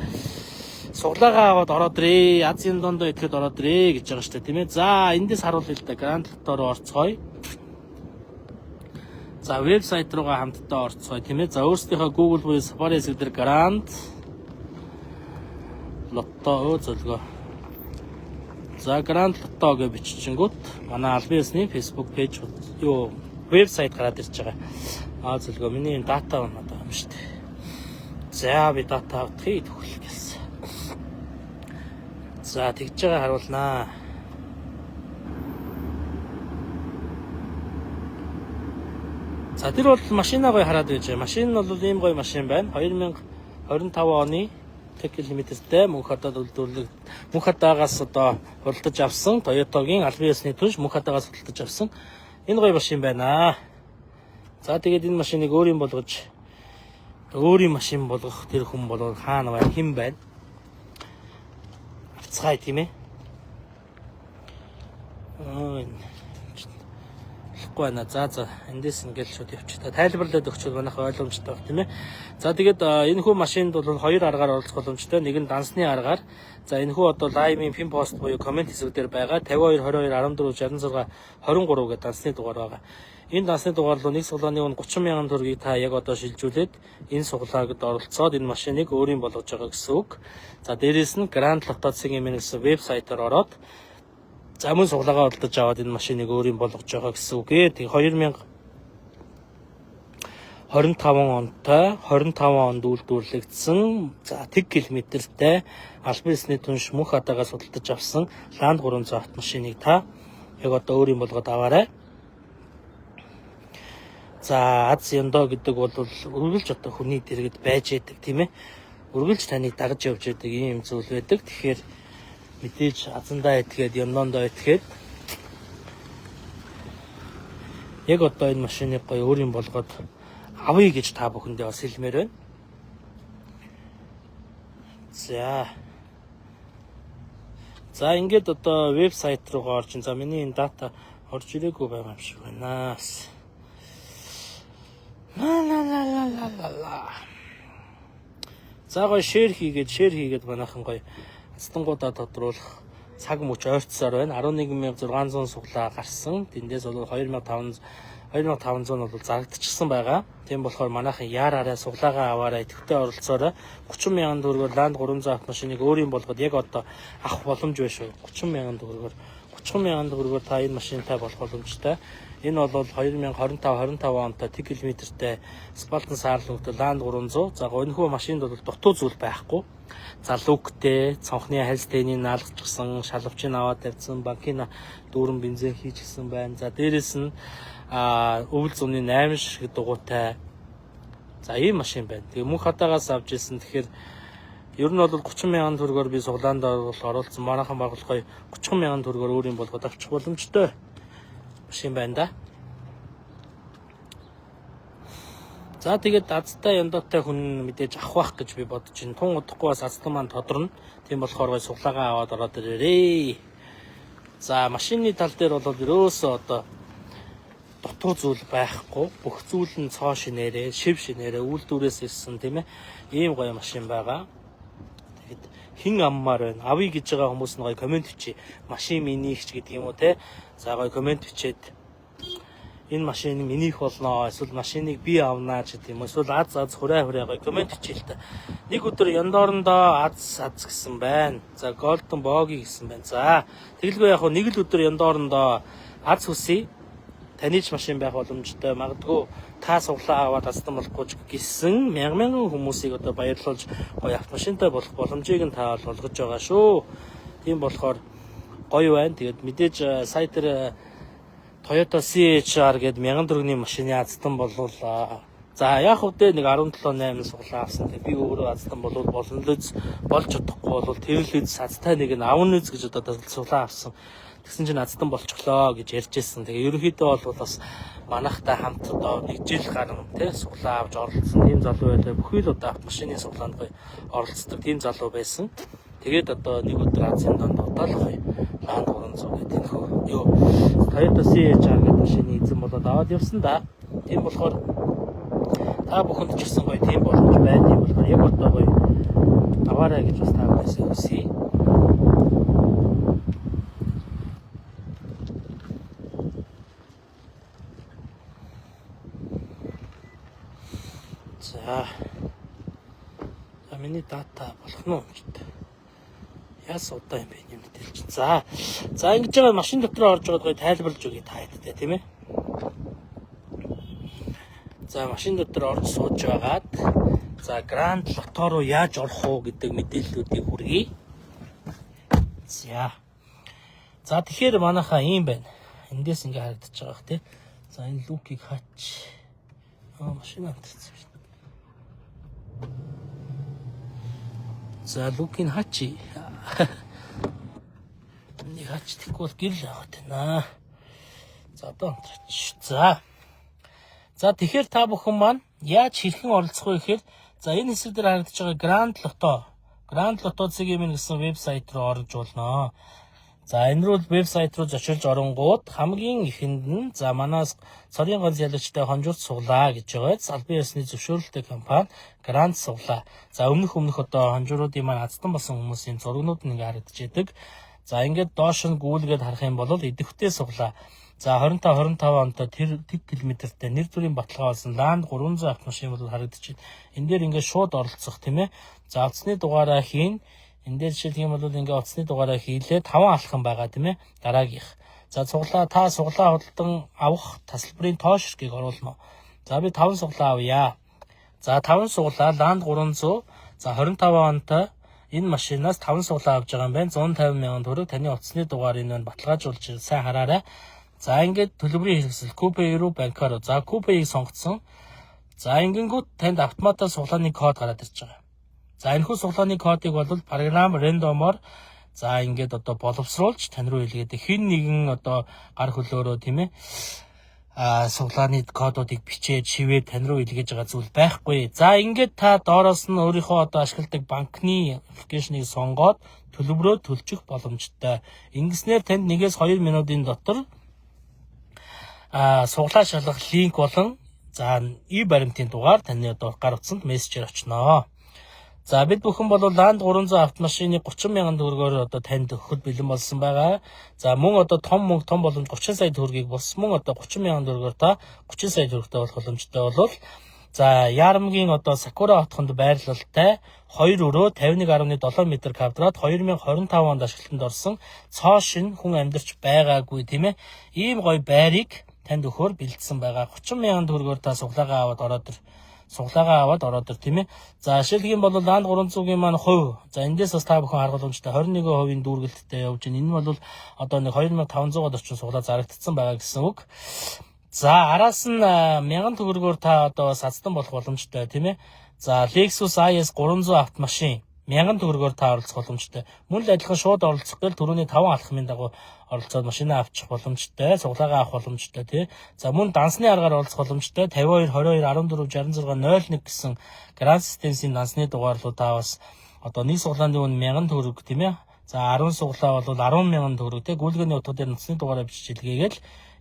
суглаагаа аваад ороод ирээ. Азийн дондоо идэхэд ороод ирээ гэж байгаа шүү дээ, тийм ээ. За, эндээс харуулъя л да. Grand Lotto руу орцгоё. За, вебсайт руугаа хамтдаа орцгоё, тийм ээ. За, өөрсдийнхөө Google буюу Safari хэсэг дээр Grand Lotto өө зөлгөө. За, Grand Lotto гэж биччихэнгүүт манай албан ёсны Facebook page юу вебсайт гараад ирж байгаа. Аа, зөлгөө, миний энэ data унаад байгаа юм шүү дээ. За, би data авдахыг төгөл гэсэн. За, тэгж байгаа харуулнаа. За, тэр бол машинаа гоё хараад байж байгаа. Машин нь бол ийм гоё машин байна. 2025 оны 1 км-тэй мөнх хадаад үйлдвэрлэг мөнх хадаагаас одоо худалдаж авсан Toyota-гийн албан ёсны түнш мөнх хадаагаас худалдаж авсан энэ гоё машин байна. За, тэгээд энэ машиныг өөрийн болгож, өөрийн машин болгох тэр хүн бол хаана байна, хэн байна? Авцгаая, тийм ээ. Аа, болохгүй байна. За, эндээс ингээл шууд явчих та. Тайлбарлаад өгчвөл манайх ойлгомжтой байх, тийм ээ. За, тэгээд энэ хүү машинд бол хоёр аргаар оролцох боломжтой. Нэг нь дансны аргаар. За, энэ хүү одоо live-ийн pin post буюу comment хэсэг дээр байгаа 52 22 14 66 23 гэдэг дансны дугаар байгаа. Энэ дансны дугаар руу нэг суглааны үн 30 мянган төгрөгийг та яг одоо шилжүүлээд энэ суглаагд оролцоод энэ машиныг өөрийн болгож байгаа гэсэн үг. За, дээрэс нь Grand Lotto цэгийн гэсэн вебсайтаар ороод, за, мөн суглаагаа худалдаж аваад энэ машиныг өөрийн болгож байгаа гэсэн үг ээ. Тэг 2025 онтой, 25 онд үйлдвэрлэгдсэн, за, тэг километртэй албан ёсны түнш мөнх хадаагаас худалдаж авсан Land 300 автомашиныг та яг одоо өөрийн болгоод аваарай. За, аз ёндоо гэдэг бол үргэлж одоо хүний дэргэд байж яадаг, тийм ээ. Үргэлж таныг дагаж явж яадаг ийм зүйл байдаг. Тэгэхээр мэдээж азандаа итгээд, ёндоондоо итгээд яг одоо энэ машиныг гоё өөрийн болгоод авъя гэж та бүхэндээ бас хэлмээр байна. За. За, ингээд одоо вебсайт руугаа орж, за, миний энэ data орж ирээгүй байгаа юм шиг байна. Ла ла ла ла ла ла ла. За, гоё share хийгээд, share хийгээд манайхан гоё астангуудаа тодруулах цаг мөч ойртсоор байна. 11,600 суглаа гарсан. Тэндээс бол 2500 2500 нь бол зарагдчихсан байгаа. Тийм болохоор манайхан яараарай, суглаагаа аваарай, идэвхтэй оролцоорой. 30 мянган төгрөгөөр Land 300 автомашиныг өөрийн болгоод яг одоо авах боломж байна шүү. 30 мянган төгрөгөөр, 30 мянган төгрөгөөр та энэ машинтай болох боломжтой. Энэ бол 2025 25 онтой 1 км-тэй асфальтын саарл өнгөтэй Land 300. За, гонхоо машинд бол дутуу зүйл байхгүй. За, люктэй, цонхны хальс тэнийг наалгачихсан, шалавчийг аваад тавьсан, банкын дүүрэн бензин хийчихсэн байна. За, дээрэс нь өвөл зуны 8 ширхэг дугуйтай. За, ийм машин байна. Тэгээ мөнх хадаагаас авч ирсэн. Тэгэхээр Ер нь бол 30 мянган төгрөгөөр би суглаанд бол оролцсон. Манайхан баг л гоё 30 мянган төгрөгөөр өөрийн болгоод авчих боломжтой машин байна да. За тэгээд азтай яндаатай хүн мэдээж авах байх гэж би бодож байна. Тун удахгүй бас азтан маань тодорно. Тийм болохоор гоё суглаагаа аваад ороод ирээрээ. За машины тал дээр бол ерөөсөө одоо дутуу зүйл байхгүй. Бүх зүйл нь цоо шинээрээ, шив шинээрээ үйлдвэрээс ирсэн, тийм ээ. Ийм гоё машин байгаа. Тэгэд хэн аммаар байна? Авъя гэж байгаа хүмүүс нь гоё comment бичээ. Машин минийх ч гэдэг юм уу те. За гоё comment бичээд энэ машин минийх болно. Эсвэл машиныг би авнаа ч гэдэг юм. Эсвэл аз аз хурай хурай гоё comment бичээ л та. Нэг өдөр Яндорондоо аз аз гэсэн байна. За Golden Bogie гэсэн байна. За тэгэлгүй яг нэг л өдөр Яндорондоо аз хүсье. Таны ч машин байх боломжтой. Магадгүй та суглаа аваад азтан болохгүй ч гэсэн мянга мянган хүмүүсийг одоо баярлуулж гоё автомашинтай болох боломжийг нь та олгож байгаа шүү. Тийм болохоор гоё байна. Тэгээд мэдээж сая тэр Toyota CHR гээд 1000 төгрөгийн машины азтан болвол за яг үдэ нэг 17.8 суглаа авсан. Тэгээд би өөрөө азтан болвол болно л үз, болж чадахгүй бол тэр л үз, азтай нэг нь авна үз гэж одоо суглаа авсан. Тэгсэн чинь азтан болчихлоо гэж ярьж байсан. Тэгээ ерөнхийдөө бол бас манайхтай хамт одоо нэг жил гарan тий суглаа авч оролцсон тийм залуу байлаа. Бүхий л одоо автомашины суглаанд гоё оролцдог тийм залуу байсан. Тэгээд одоо нэг өдөр Азийн донд удаал гоё Land 300 гэдэг нөхөө юу Toyota CHR гэдэг машины эзэн болоод аваад явсан да. Тийм болохоор та бүхэнд ч гэсэн гоё тийм боломж байна. Тийм болохоор яг одоо гоё аваарай гэж бас та бүхнээс хүсье. За. За миний data болох нь уу? Яас удаа юм бэ юм мэдээлж. За. За ингэж байгаа машин дотор орж байгаад гоё тайлбарлаж өгье та хэдтэй, тийм ээ. За машин дотор орж сууж байгаад за Grand Lotto руу яаж орох уу гэдэг мэдээллүүдийг хүргэе. За. За тэгэхээр манайхаа ийм байна. Эндээс ингээ харагдаж байгаа бах тий. За энэ люкийг хаач. Аа машин амтарсан шүү дээ. За люкийг хаач. Энийг хаач тэгэхгүй бол гэрэл авах байна. За одоо амтраач. За. За тэгэхээр та бүхэн маань яаж хэрхэн оролцох вэ гэхээр за энэ хэсэг дээр харагдаж байгаа Grand Lotto, Grand Lotto CGM гэсэн вебсайт руу орж болно. За энэ рүү вебсайт руу зочилж оронгууд хамгийн эхэнд нь за манаас цорын ганц ялагчтай хонжуурт суглаа гэж байгаа. Албан ёсны зөвшөөрөлтэй компани Grand суглаа. За өмнөх одоо хонжууруудын маань азтан болсон хүмүүсийн зургнууд нь ингээ харагдаж идэг. За ингээд доош нь гүйлгээд харах юм бол идэвхтэй суглаа. За 25 25 онд тэр тэг километртэй нэр төрийн баталгаа болсон Land 300 автомашин бол харагдаж байна. Энэ дээр ингээд шууд оролцох, тийм ээ. За утасны дугаараа хийн. Энэ дээр жишээлх юм бол ингээд утасны дугаараа хийлээ 5 алхам байгаа, тийм ээ. Дараагийнх. За цуглаа та суглаа худалдан авах тасалбарын тоо ширхгийг оруулна. За би 5 суглаа авъя. За 5 суглаа Land 300 за 25 онтой энэ машинаас 5 суглаа авч байгаа юм байна. 150 мянган төгрөг таны утасны дугаарыг нь баталгаажуулж сайн хараарай. За ингээд төлбөрийн хэрэгсэл QPay руу банкаар. За QPay-г сонгоцсон. За ингэнгүүт танд автоматар суглааны код гараад ирж байгаа. За энэхүү суглааны кодыг бол програм random оор за ингээд одоо боловсруулж тань руу илгээдэг. Хэн нэгэн одоо гар хөлөөрөө, тийм ээ, суглааны кодуудыг бичээд шивээд тань руу илгээж байгаа зүйл байхгүй. За ингээд та доороос нь өөрийнхөө одоо ашигладаг банкны application ийг сонгоод төлбөрөө төлчих боломжтой. Ингэснээр танд 1-2 минутын дотор суглаа шалгах link болон за и баримтын дугаар таны одоо гар утсанд мессежээр очноо. За бид бүхэн бол Land 300 автомашины 30 мянган төгрөгөөр одоо танд өгөхөд бэлэн болсон байгаа. За мөн одоо том мөнгө том боломж 30 сая төгрөгийг бус мөн одоо 30 мянган төгрөгөөр та 30 сая төгрөгтэй болох боломжтой болвол за Яармгийн одоо Сакура хотхонд байрлалтай 2 өрөө 51.7 м квадрат 2025 онд ашиглалтанд орсон цоо шинэ хүн амьдарч байгаагүй, тийм ээ. Ийм гоё байрыг танд өгөхөөр бэлдсэн байгаа. 30 мянган төгрөгөөр та суглаагаа аваад ороод ир. Суглаагаа аваад ороод ир, тийм ээ. За жишээлх юм бол Land 300-ийн маань хувь. За эндээс бас та бүхэн харах боломжтой 21% дүүргэлттэй явж байна. Энэ нь бол одоо нэг 2500-аад орчим суглаа зарагдсан байгаа гэсэн үг. За араас нь 1000 төгрөгөөр та одоо бас азтан болох боломжтой, тийм ээ. За Lexus IS 300 автомашин 1000 төгрөгөөр та оролцох боломжтой. Мөн л адилхан шууд оролцох гэл түрүүний 5 алхмын дагуу оролцоод машина авчих боломжтой, суглаагаа авах боломжтой тий. За мөн дансны аргаар оролцох боломжтой. 52 22 14 66 01 гэсэн Grand Systems-ийн дансны дугаар руу та бас одоо нэг суглааны үн 1000 төгрөг тийм ээ. За 10 суглаа бол 10,000 төгрөг тий. Гүйлгээний утга дээр нууцны дугаараа бичиж илгээгээл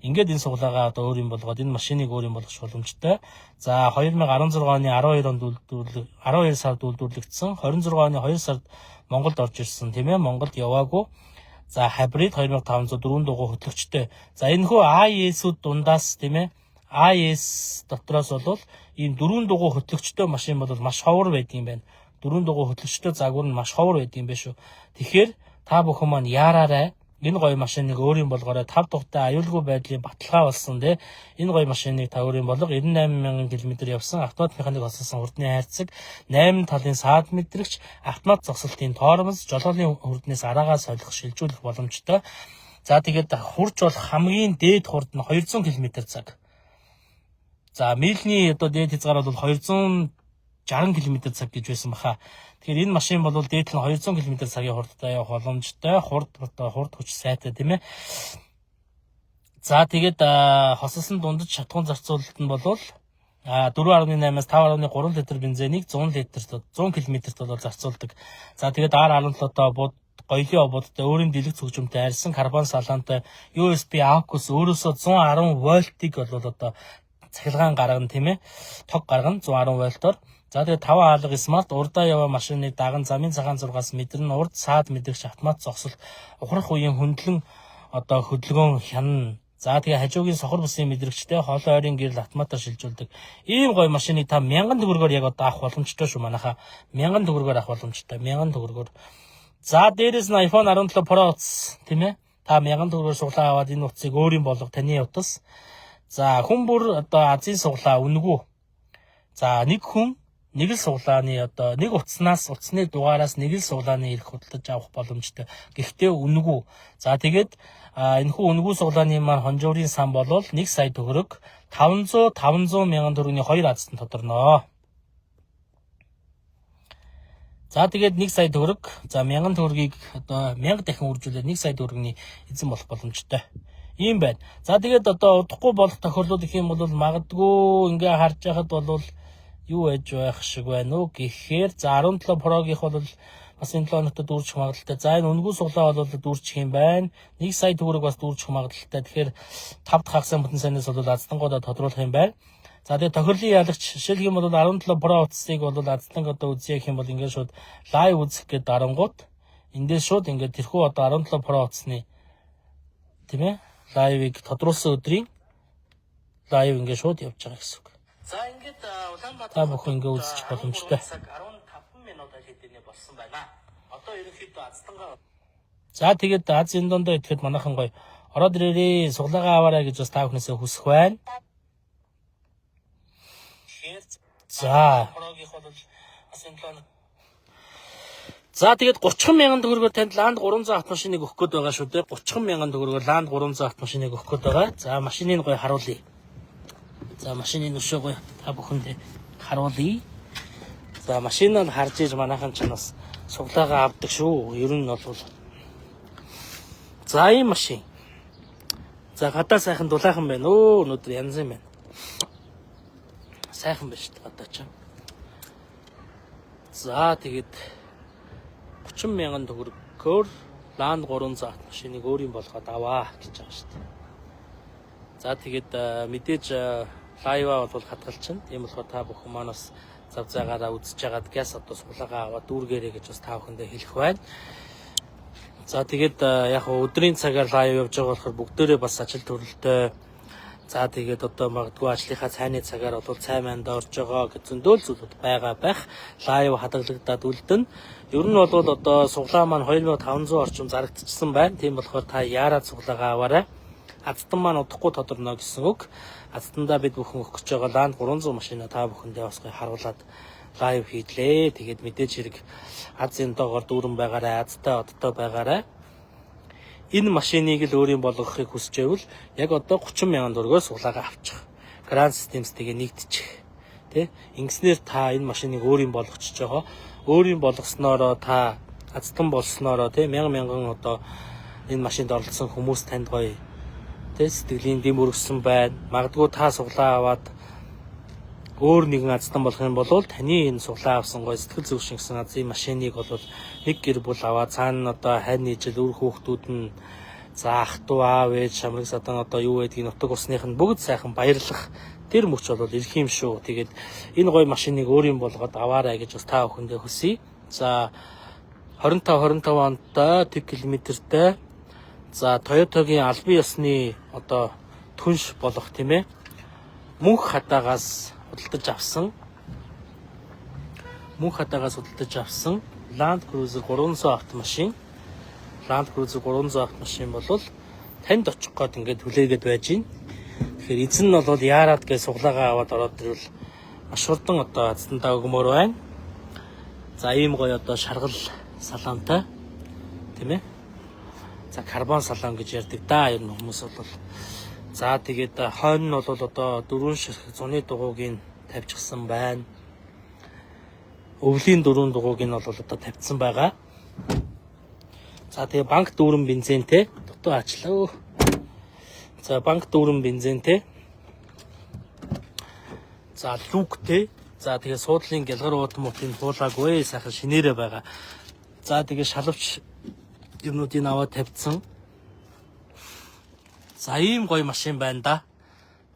ингээд энэ суглаагаа одоо өөр юм болгоод энэ машиныг өөр юм болгох боломжтой. За 2016 оны 12 онд үйлдвэрлэг 12 сард үйлдвэрлэгдсэн, 26 оны 2 сард Монголд орж ирсэн тийм ээ. Монголд яваагүй. За хибрид 2504 дугуй хөтлөгчтэй. За энэ хүү IS-үүд дундаас тийм ээ. IS дотроос бол ийм дөрвөн дугуй хөтлөгчтэй машин бол маш ховор байдаг юм байна. Дөрвөн дугуй хөтлөгчтэй загвар нь маш ховор байдаг юм байна шүү. Тэгэхээр та бүхэн маань яараарай. Энэ гоё машиныг өөрийн болгоорой. 5 дугуйтай аюулгүй байдлын баталгаа болсон тий. Энэ гоё машиныг та өөрийн болго. 98 мянган км явсан, автомат механик хосолсон хурдны хайрцаг, 8 талын саад мэдрэгч, автомат зогсолтын тормоз, жолооны хурднаас араагаа солих, шилжүүлэх боломжтой. За тэгээд хурж болох хамгийн дээд хурд нь 200 км цаг. За милийн одоо дээд хязгаар бол 260 км цаг гэж байсан баха. Тэгэхээр энэ машин бол дээд нь 200 км цагийн хурдтай явах боломжтой. Хурд одоо хурд хүч сайтай тийм ээ. За тэгээд хосолсон дундаж шатахуун зарцуулалт нь бол 4.8-аас 5.3 литр бензинийг 100 литр 100 км-т бол зарцуулдаг. За тэгээд R17-той бод гоёлын ободтой, өөрийн дэлгэц хөгжимтэй, арьсан карбон салонтой, USB AUX, өөрөөсөө 110 вольтыг бол одоо цахилгаан гаргана тийм ээ. Тог гаргана 110 вольтоор. За тэгээд 5 хаалга smart, урдаа яваа машины даган, замын цагаан зургаас мэдэрнэ, урд саад мэдрэгч, автомат зогсолт, ухрах үеийн хөндлөн одоо хөдөлгөөн хянана. За тэгээ хажуугийн сохор бусын мэдрэгчтэй, хоолой ойрын гэрэл автоматар шилжүүлдэг. Ийм гоё машиныг та 1000 төгрөгөөр яг одоо авах боломжтой шүү манайха. 1000 төгрөгөөр авах боломжтой. 1000 төгрөгөөр. За дээрэс нь iPhone 17 Pro утас тийм ээ. Та 1000 төгрөгөөр суглаа аваад энэ утсыг өөрийн болго, таны утас. За хүн бүр одоо азийн суглаа үнэгүй. За нэг хүн нэг л суглааны одоо нэг утаснаас, утасны дугаараас нэг л суглааны эрх худалдаж авах боломжтой. Гэхдээ үнэгүй. За тэгээд энэхүү үнэгүй суглааны маань хонжуурын сан болвол 1 сая төгрөг, 500 500 мянган төгрөгийн хоёр азтан тодорноо. За тэгээд 1 сая төгрөг, за 1000 төгрөгийг одоо 1000 дахин үржүүлээд 1 сая төгрөгийн эзэн болох боломжтой. Ийм байна. За тэгээд одоо удахгүй болох тохиолдлууд гэх юм бол магадгүй ингээ харж байхад бол юу аж байх шиг байна уу гэхээр за 17 Pro-гийнх бол бас энэ 7 хоногт дүүрчих магадлалтай. За энэ үнэгүй суглаа бол дүүрчих юм байна. 1 сая төгрөг бас дүүрчих магадлалтай. Тэгэхээр 5 дахь хагас бүтэн сайнаас бол азтангуудаа тодруулах юм байна. За тэгээ тохирлын ялагч жишээлх юм бол 17 Pro утсыг бол азтанг одоо үзье гэх юм бол ингээд шууд live үзэх гээд дарангууд эндээс шууд ингээд тэрхүү одоо 17 Pro утасны тийм ээ live-ыг тодруулсан өдрийн live ингээд шууд явж байгаа гэсэн үг. За ингээд Улаанбаатар та бүхэн ингээд үзчих боломжтой. Цаг 15 минут аль хэдийнэ болсон байна. Одоо ерөнхийдөө азтангаа. За тэгээд Аз Индондоо идэхэд манайхан гоё ороод ирээрээ, суглаагаа аваарай гэж бас та бүхнээсээ хүсэх байна. За За тэгээд 30 мянган төгрөгөөр танд Land 300 автомашиныг өгөх гээд байгаа шүү дээ. 30 мянган төгрөгөөр Land 300 автомашиныг өгөх гээд байгаа. За машиныг гоё харуулъя. За машины өшөө гоё та бүхэндээ харуулъя. За машиныг харж иж манайхан ч бас суглаагаа авдаг шүү. Ер нь бол за ийм машин. За гадаа сайхан дулаахан байна. Өө өнөөдөр янз юм байна. Сайхан байна шүү дээ гадаа ч. За тэгээд 30 мянган төгрөгөөр Land 300 автомашиныг өөрийн болгоод аваа гэж байгаа шүү дээ. За тэгээд мэдээж live-аа бол хадгалчихна. Тийм болохоор та бүхэн маань бас зав заагаараа үзэж байгаад газ одоо суглаагаа аваад дүүргээрэй гэж бас та бүхэндээ хэлэх байна. За тэгээд яг өдрийн цагаар live явж байгаа болохоор бүгдээрээ бас ажил төрөлтэй. За тэгээд одоо магадгүй ажлынхаа цайны цагаар бол цай манд орж байгаа гэж зөндөөл зүйлүүд байгаа байх. Live хадгалагдаад үлдэнэ. Ер нь бол одоо суглаа маань 2500 орчим зарагдчихсан байна. Тийм болохоор та яарад суглаагаа аваарай. Азтан маань удахгүй тодорно гэсэн үг. Азтандаа бид бүхэн өгөх гэж байгаа Land 300 машина та бүхэндээ бас гоё харуулад live хийлээ. Тэгээд мэдээж хэрэг Азийн доогоор дүүрэн байгаарай, азтай одтой байгаарай. Энэ машиныг л өөрийн болгохыг хүсч байвал яг одоо 30 мянган төгрөгөөр суглаагаа авчих. Grand Systems-тэйгээ нэгдчих. Тэ? Ингэснээр та энэ машиныг өөрийн болгочихж байгаа. Өөрийн болгосноороо та азтан болсноороо тэ мянган мянган одоо энэ машинд оролцсон хүмүүс танд гоё тэ сэтгэлийн дэм өргөсөн байна. Магадгүй та суглаа аваад өөр нэгэн азтан болох юм бол таны энэ суглаа авсан гоё сэтгэл зүйн гэсэн азын машиныг бол нэг гэр бүл аваад цаана нь одоо хань ижил үр хүүхдүүд нь за ах トゥ аав ээж шамраг садан одоо юу байдгийг нутаг усных нь бүгд сайхан баярлах тэр мөч бол ирэх юм шүү. Тэгээд энэ гоё машиныг өөрийн болгоод аваарай гэж бас та бүхэндээ хүсье. За 25 25 онтой тэг километртэй за Toyota-гийн албан ёсны одоо түнш болох тийм ээ мөнх хадаагаас худалдаж авсан мөнх хадаагаас худалдаж авсан Land Cruiser 300 автомашин Land Cruiser 300 автомашин бол танд очих гээд ингээд хүлээгээд байж байна. Тэгэхээр эзэн нь бол яарад гэж суглаагаа аваад ороод ирвэл маш хурдан одоо азтандаа өгмөр байна. За ийм гоё одоо шаргал салонтой тийм ээ. За карбон салон гэж ярьдаг да ер нь хүмүүс бол. За тэгээд хойно нь бол одоо дөрвөн ширхэг зуны дугуйг нь тавьчихсан байна. Өвлийн дөрвөн дугуйг нь бол одоо тавьчихсан байгаа. За тэгээ банк дүүрэн бензинтэй дутуу ачлаа. За банк дүүрэн бензинтэй. За люктэй. За тэгээ суудлын гялгар уудмуудын туулаагүй сайхан шинээрээ байгаа. За тэгээ шалавч юмнуудыг аваад тавьчихсан. За ийм гоё машин байна да.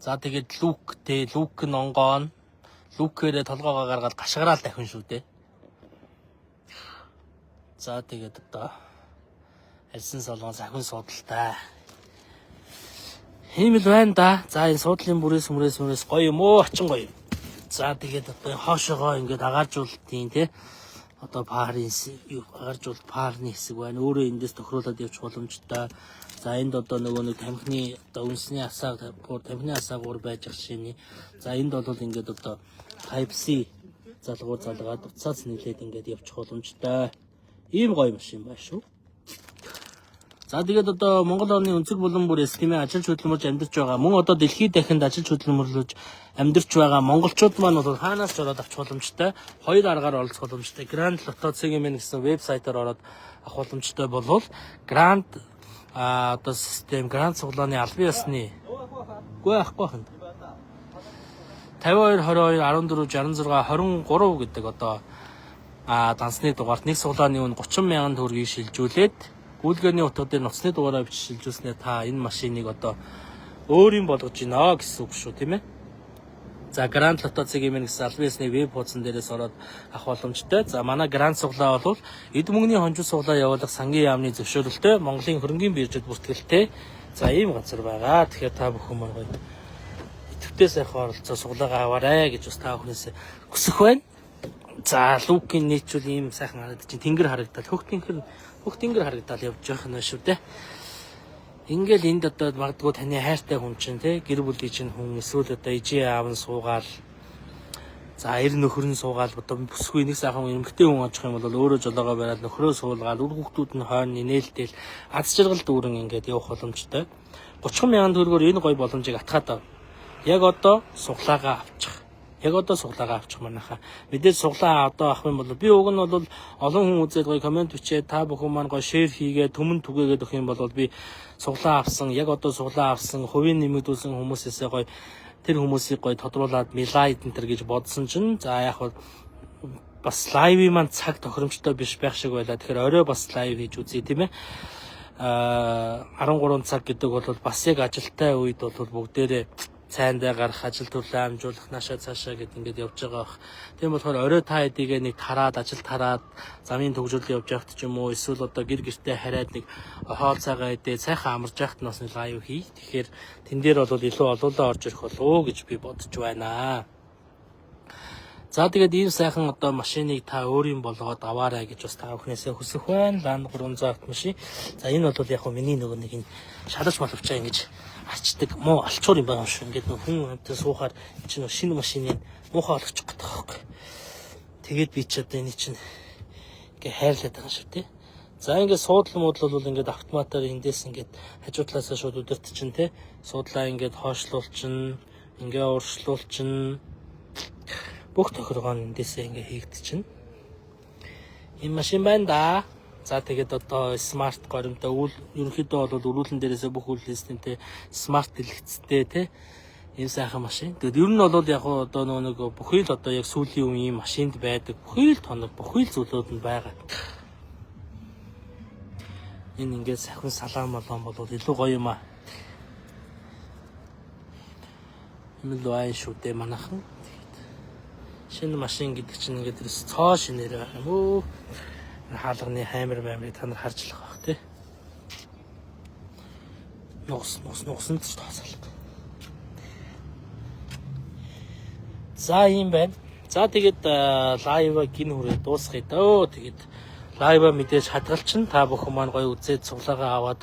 За тэгээд люктэй, люк нь онгоон. Люкээрээ толгоогоо гаргаад гашгараал давхин шүү дээ. За тэгээд одоо арьсан солгон сахин суудалтай. Ийм л байна да. За энэ суудлын бүрээс мөрөөс мөрөөс гоё юм уу? Ачин гоё. За тэгээд одоо хоошоогоо ингээд агааржуултын тий одоо парын юу агааржуулт парны хэсэг байна. Өөрөө эндээс тохируулаад явчих боломжтой. За энд одоо нөгөө нэг тамхины одоо үнсний асаагуур тамхины асаагуур байж ах жишээний. За энд бол ингээд одоо Type C залгуур залгаад уцаас нийлээд ингээд явчих боломжтой. Ийм гоё машин байна шүү. За тэгээд одоо Монгол орны өнцөг булан бүрээс тийм ээ ажиллаж хөдөлмөрж амьдарч байгаа мөн одоо дэлхийд дахинд ажиллаж хөдөлмөрлөж амьдарч байгаа монголчууд маань бол хаанаас ч ороод авчих боломжтой. Хоёр аргаар оролцох боломжтой. Grand Lotto CGM гэсэн вебсайтаар ороод авах боломжтой болвол Grand одоо систем Grand суглааны албан ёсны үгүй ахгүй ханд 52 22 14 66 23 гэдэг одоо дансны дугаарт нэг суглааны үн 30 мянган төгрөгийг шилжүүлээд гүйлгээний утга дээр нуцны дугаараа бичиж шилжүүлснээр та энэ машиныг одоо өөрийн болгож гинэ гэсэн үг шүү тийм ээ. За Grand Lotto CGM гэсэн албан ёсны веб хуудсан дээрээс ороод авах боломжтой. За манай Grand суглаа бол эд мөнгөний хонжил суглаа явуулах сангийн яамны зөвшөөрөлтөй Монголын хөрөнгийн биржид бүртгэлтэй. За ийм газар байгаа. Тэгэхээр та бүхэн маань гоё идэвхтэй сайхан оролцоо суглаагаа аваарэ гэж бас та бүхнээс хүсэх байна. За лукийн нийтжүүл ийм сайхан харагдаж чинь тэнгэр харагдал хөх тэнгэр хөх тэнгэр харагдал явж явах нь шүү дээ. Ингээл энд одоо магадгүй таны хайртай хүн чинь те гэр бүлийн чинь хүн эсвэл одоо ижи аав нь суугаал за эр нөхөр нь суугаал одоо бүсгүй нэг сайхан эмэгтэй хүн очих юм бол өөрөө жолоогоо бариад нөхрөө суулгаад үр хүүхдүүд нь хойно инээлтэл аз жаргал дүүрэн ингээд явах боломжтой. 30 мянган төгрөгөөр энэ гоё боломжийг атгаад ав. Яг одоо суглаагаа авчих. Яг одоо суглаагаа авчих манайхаа. Мэдээж суглаа одоо авах юм бол би уг нь бол олон хүн үзээд гоё comment бичээд та бүхэн маань гоё share хийгээ түмэн түгээгээд өгөх юм бол би суглаа авсан, яг одоо суглаа авсан, хувийн нэмэгдүүлсэн хүмүүсээсээ гоё тэр хүмүүсийг гоё тодруулаад милайд энэ төр гэж бодсон чинь за яг бол бас live ын маань цаг тохиромжтой биш байх шиг байлаа. Тэгэхээр орой бас live хийж үзье тийм ээ. 13 цаг гэдэг бол бас яг ажилтай үед бол бүгдээрээ цайндаа гарах, ажил төрлөө амжуулах, наашаа цаашаа гэд ингээд явж байгаа бах. Тийм болохоор орой та хэдийгээ нэг тараад ажил тараад замын төгжрөл явж байхад ч юм уу эсвэл одоо гэр гертээ хараад нэг хоол цайгаа идээ сайхан амарж байхад нь бас нэг live хий. Тэгэхээр тэн дээр бол илүү олоолаа орж ирэх болов уу гэж би бодож байна. За тэгээд ийм сайхан одоо машиныг та өөрийн болгоод аваарай гэж бас та бүхнээсээ хүсэх байна. Land 300 автомашин. За энэ бол яг хөө миний нөгөө нэг энэ шалаж малвчаа ингэж арчдаг муу алчуур юм байгаа юм шүү. Ингээд нөгөө хүн амтаа суухаар чинь нөгөө шинэ машины муухай болгочих гээд байгаа байхгүй. Тэгээд би ч одоо энэ чинь ингээ хайрлаад байгаа шүү дээ. За ингээд суудлал муудлал бол ингээд автоматар эндээс ингээд хажуу талаасаа шууд удирд чинь те суудлаа ингээд хойшлуулчин, ингээ уршлуулчин. Бүх тохиргоо нь эндээсээ ингээ хийгдчихнэ. Энэ машин байна да. За тэгээд одоо smart горимтой үйл ерөнхийдөө бол өрүүлэн дээрээсээ бүх үйл системтэй smart дэлгэцтэй те ийм сайхан машин. Тэгээд ер нь бол яг одоо нөгөө нэг бүхий л одоо яг сүүлийн үеийн машинд байдаг бүхий л тоног, бүхий л зүйлүүд нь байгаа. Энэ ингээд сахин салаан молон бол илүү гоё юм аа. Юм л бай шүү дээ манайхан. Тэгээд шинэ машин гэдэг чинь ингээд ерөөс цоо шинээр байх юм өө. Хаалганы хаймар маймрыг та нар харж л байх тий. Нугас нугас нугасанд ч тооцоолго. За ийм байна. За тэгээд live аа гин хүрээ дуусгая дөө. Тэгээд live аа мэдээж хадгалчин та бүхэн маань гоё үзээд цуглаагаа аваад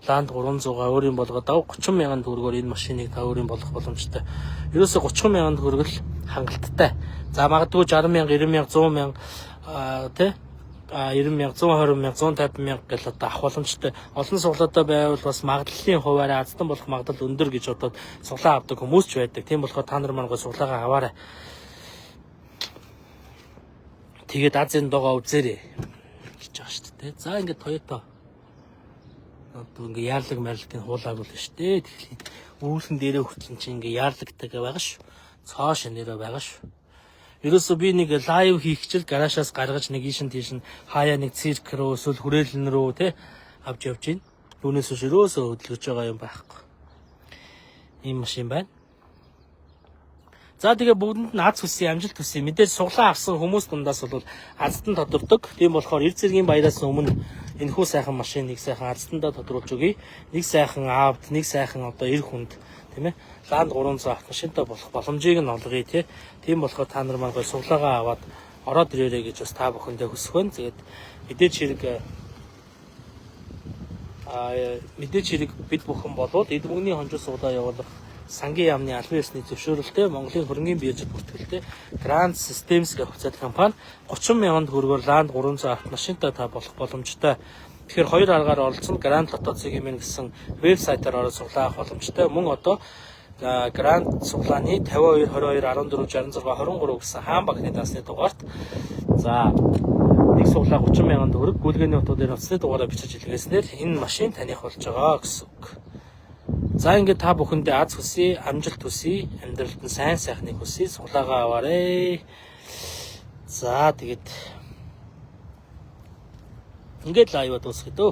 Land 300-аа өөрийн болгоод 30 мянган төгрөгөөр энэ машиныг та өөрийн болгох боломжтой. Ерөөсө 30 мянган төгрөг л хангалттай. За магадгүй 60 мянга, 90 мянга, 100 мянга тий 90 мянга, 120 мянга, 150 мянга гэл одоо авах боломжтой. Олон суглаатай байвал бас магадлалын хуваараа азтан болох магадлал өндөр гэж бодоод суглаа авдаг хүмүүс ч байдаг. Тийм болохоор та нар маань гоо суглаагаа аваарай. Тэгээд Азийн догоо үзээрэй гэж байгаа шүү дээ. За ингээд Toyota одоо ингээ яарлаг марлагын хуулаагүй л шүү дээ. Тэгэхээр үүлхэн дээрээ хүртэл чинь ингээ яарлагтай байгаа шүү. Цоо шинээрээ байгаа шүү. Ерөөсөө би нэг live хийх чил гаражаас гаргаж нэг ийшин тийшин хаяа нэг цирк рүү эсвэл хүрээлэн рүү те авч явж гин. Түүнээс биш ерөөсөө хөдөлгөж байгаа юм байхгүй. Ийм машин байна. За тэгээ бүгдэнд нь аз хүсье, амжилт хүсье. Мэдээж суглаа авсан хүмүүс дундаас бол азтан тодордог. Тийм болохоор эр зэргийн баяраас өмнө энэхүү сайхан машиныг сайхан азтандаа тодруулж өгье. Нэг сайхан аавд, нэг сайхан одоо эр хүнд тийм ээ. Land 300 автомашинтай болох боломжийг нь олгоё тий. Тийм болохоор та нар маань гоё суглаагаа аваад ороод ирээрэй гэж бас та бүхэндээ хүсэх байна. Тэгээд мэдээж хэрэг мэдээж хэрэг бид бүхэн болвол эд мөнгөний хонжоо суглаа явуулах сангийн яамны албан ёсны зөвшөөрөлтэй Монголын хөрөнгийн биржид бүртгэлтэй Grand Systems гэх хувьцаат компани 30 мянган төгрөгөөр Land 300 автомашинтай та болох боломжтой. Тэгэхээр хоёр аргаар оролцсон Grand Lotto цэгийн гэсэн вебсайтаар ороод суглаа авах боломжтой. Мөн одоо Grand суглааны 52 22 14 66 23 гэсэн хаан банкны дансны дугаарт за нэг суглаа 30 мянган төгрөг гүйлгээний утуудын утасны дугаараа бичиж илгээснээр энэ машин таних болж байгаа гэсэн үг. За ингээд та бүхэндээ аз хүсье, амжилт хүсье, амьдралд нь сайн сайхныг хүсье, суглаагаа аваарэ. За тэгээд ингээд live аа дуусгая дөө.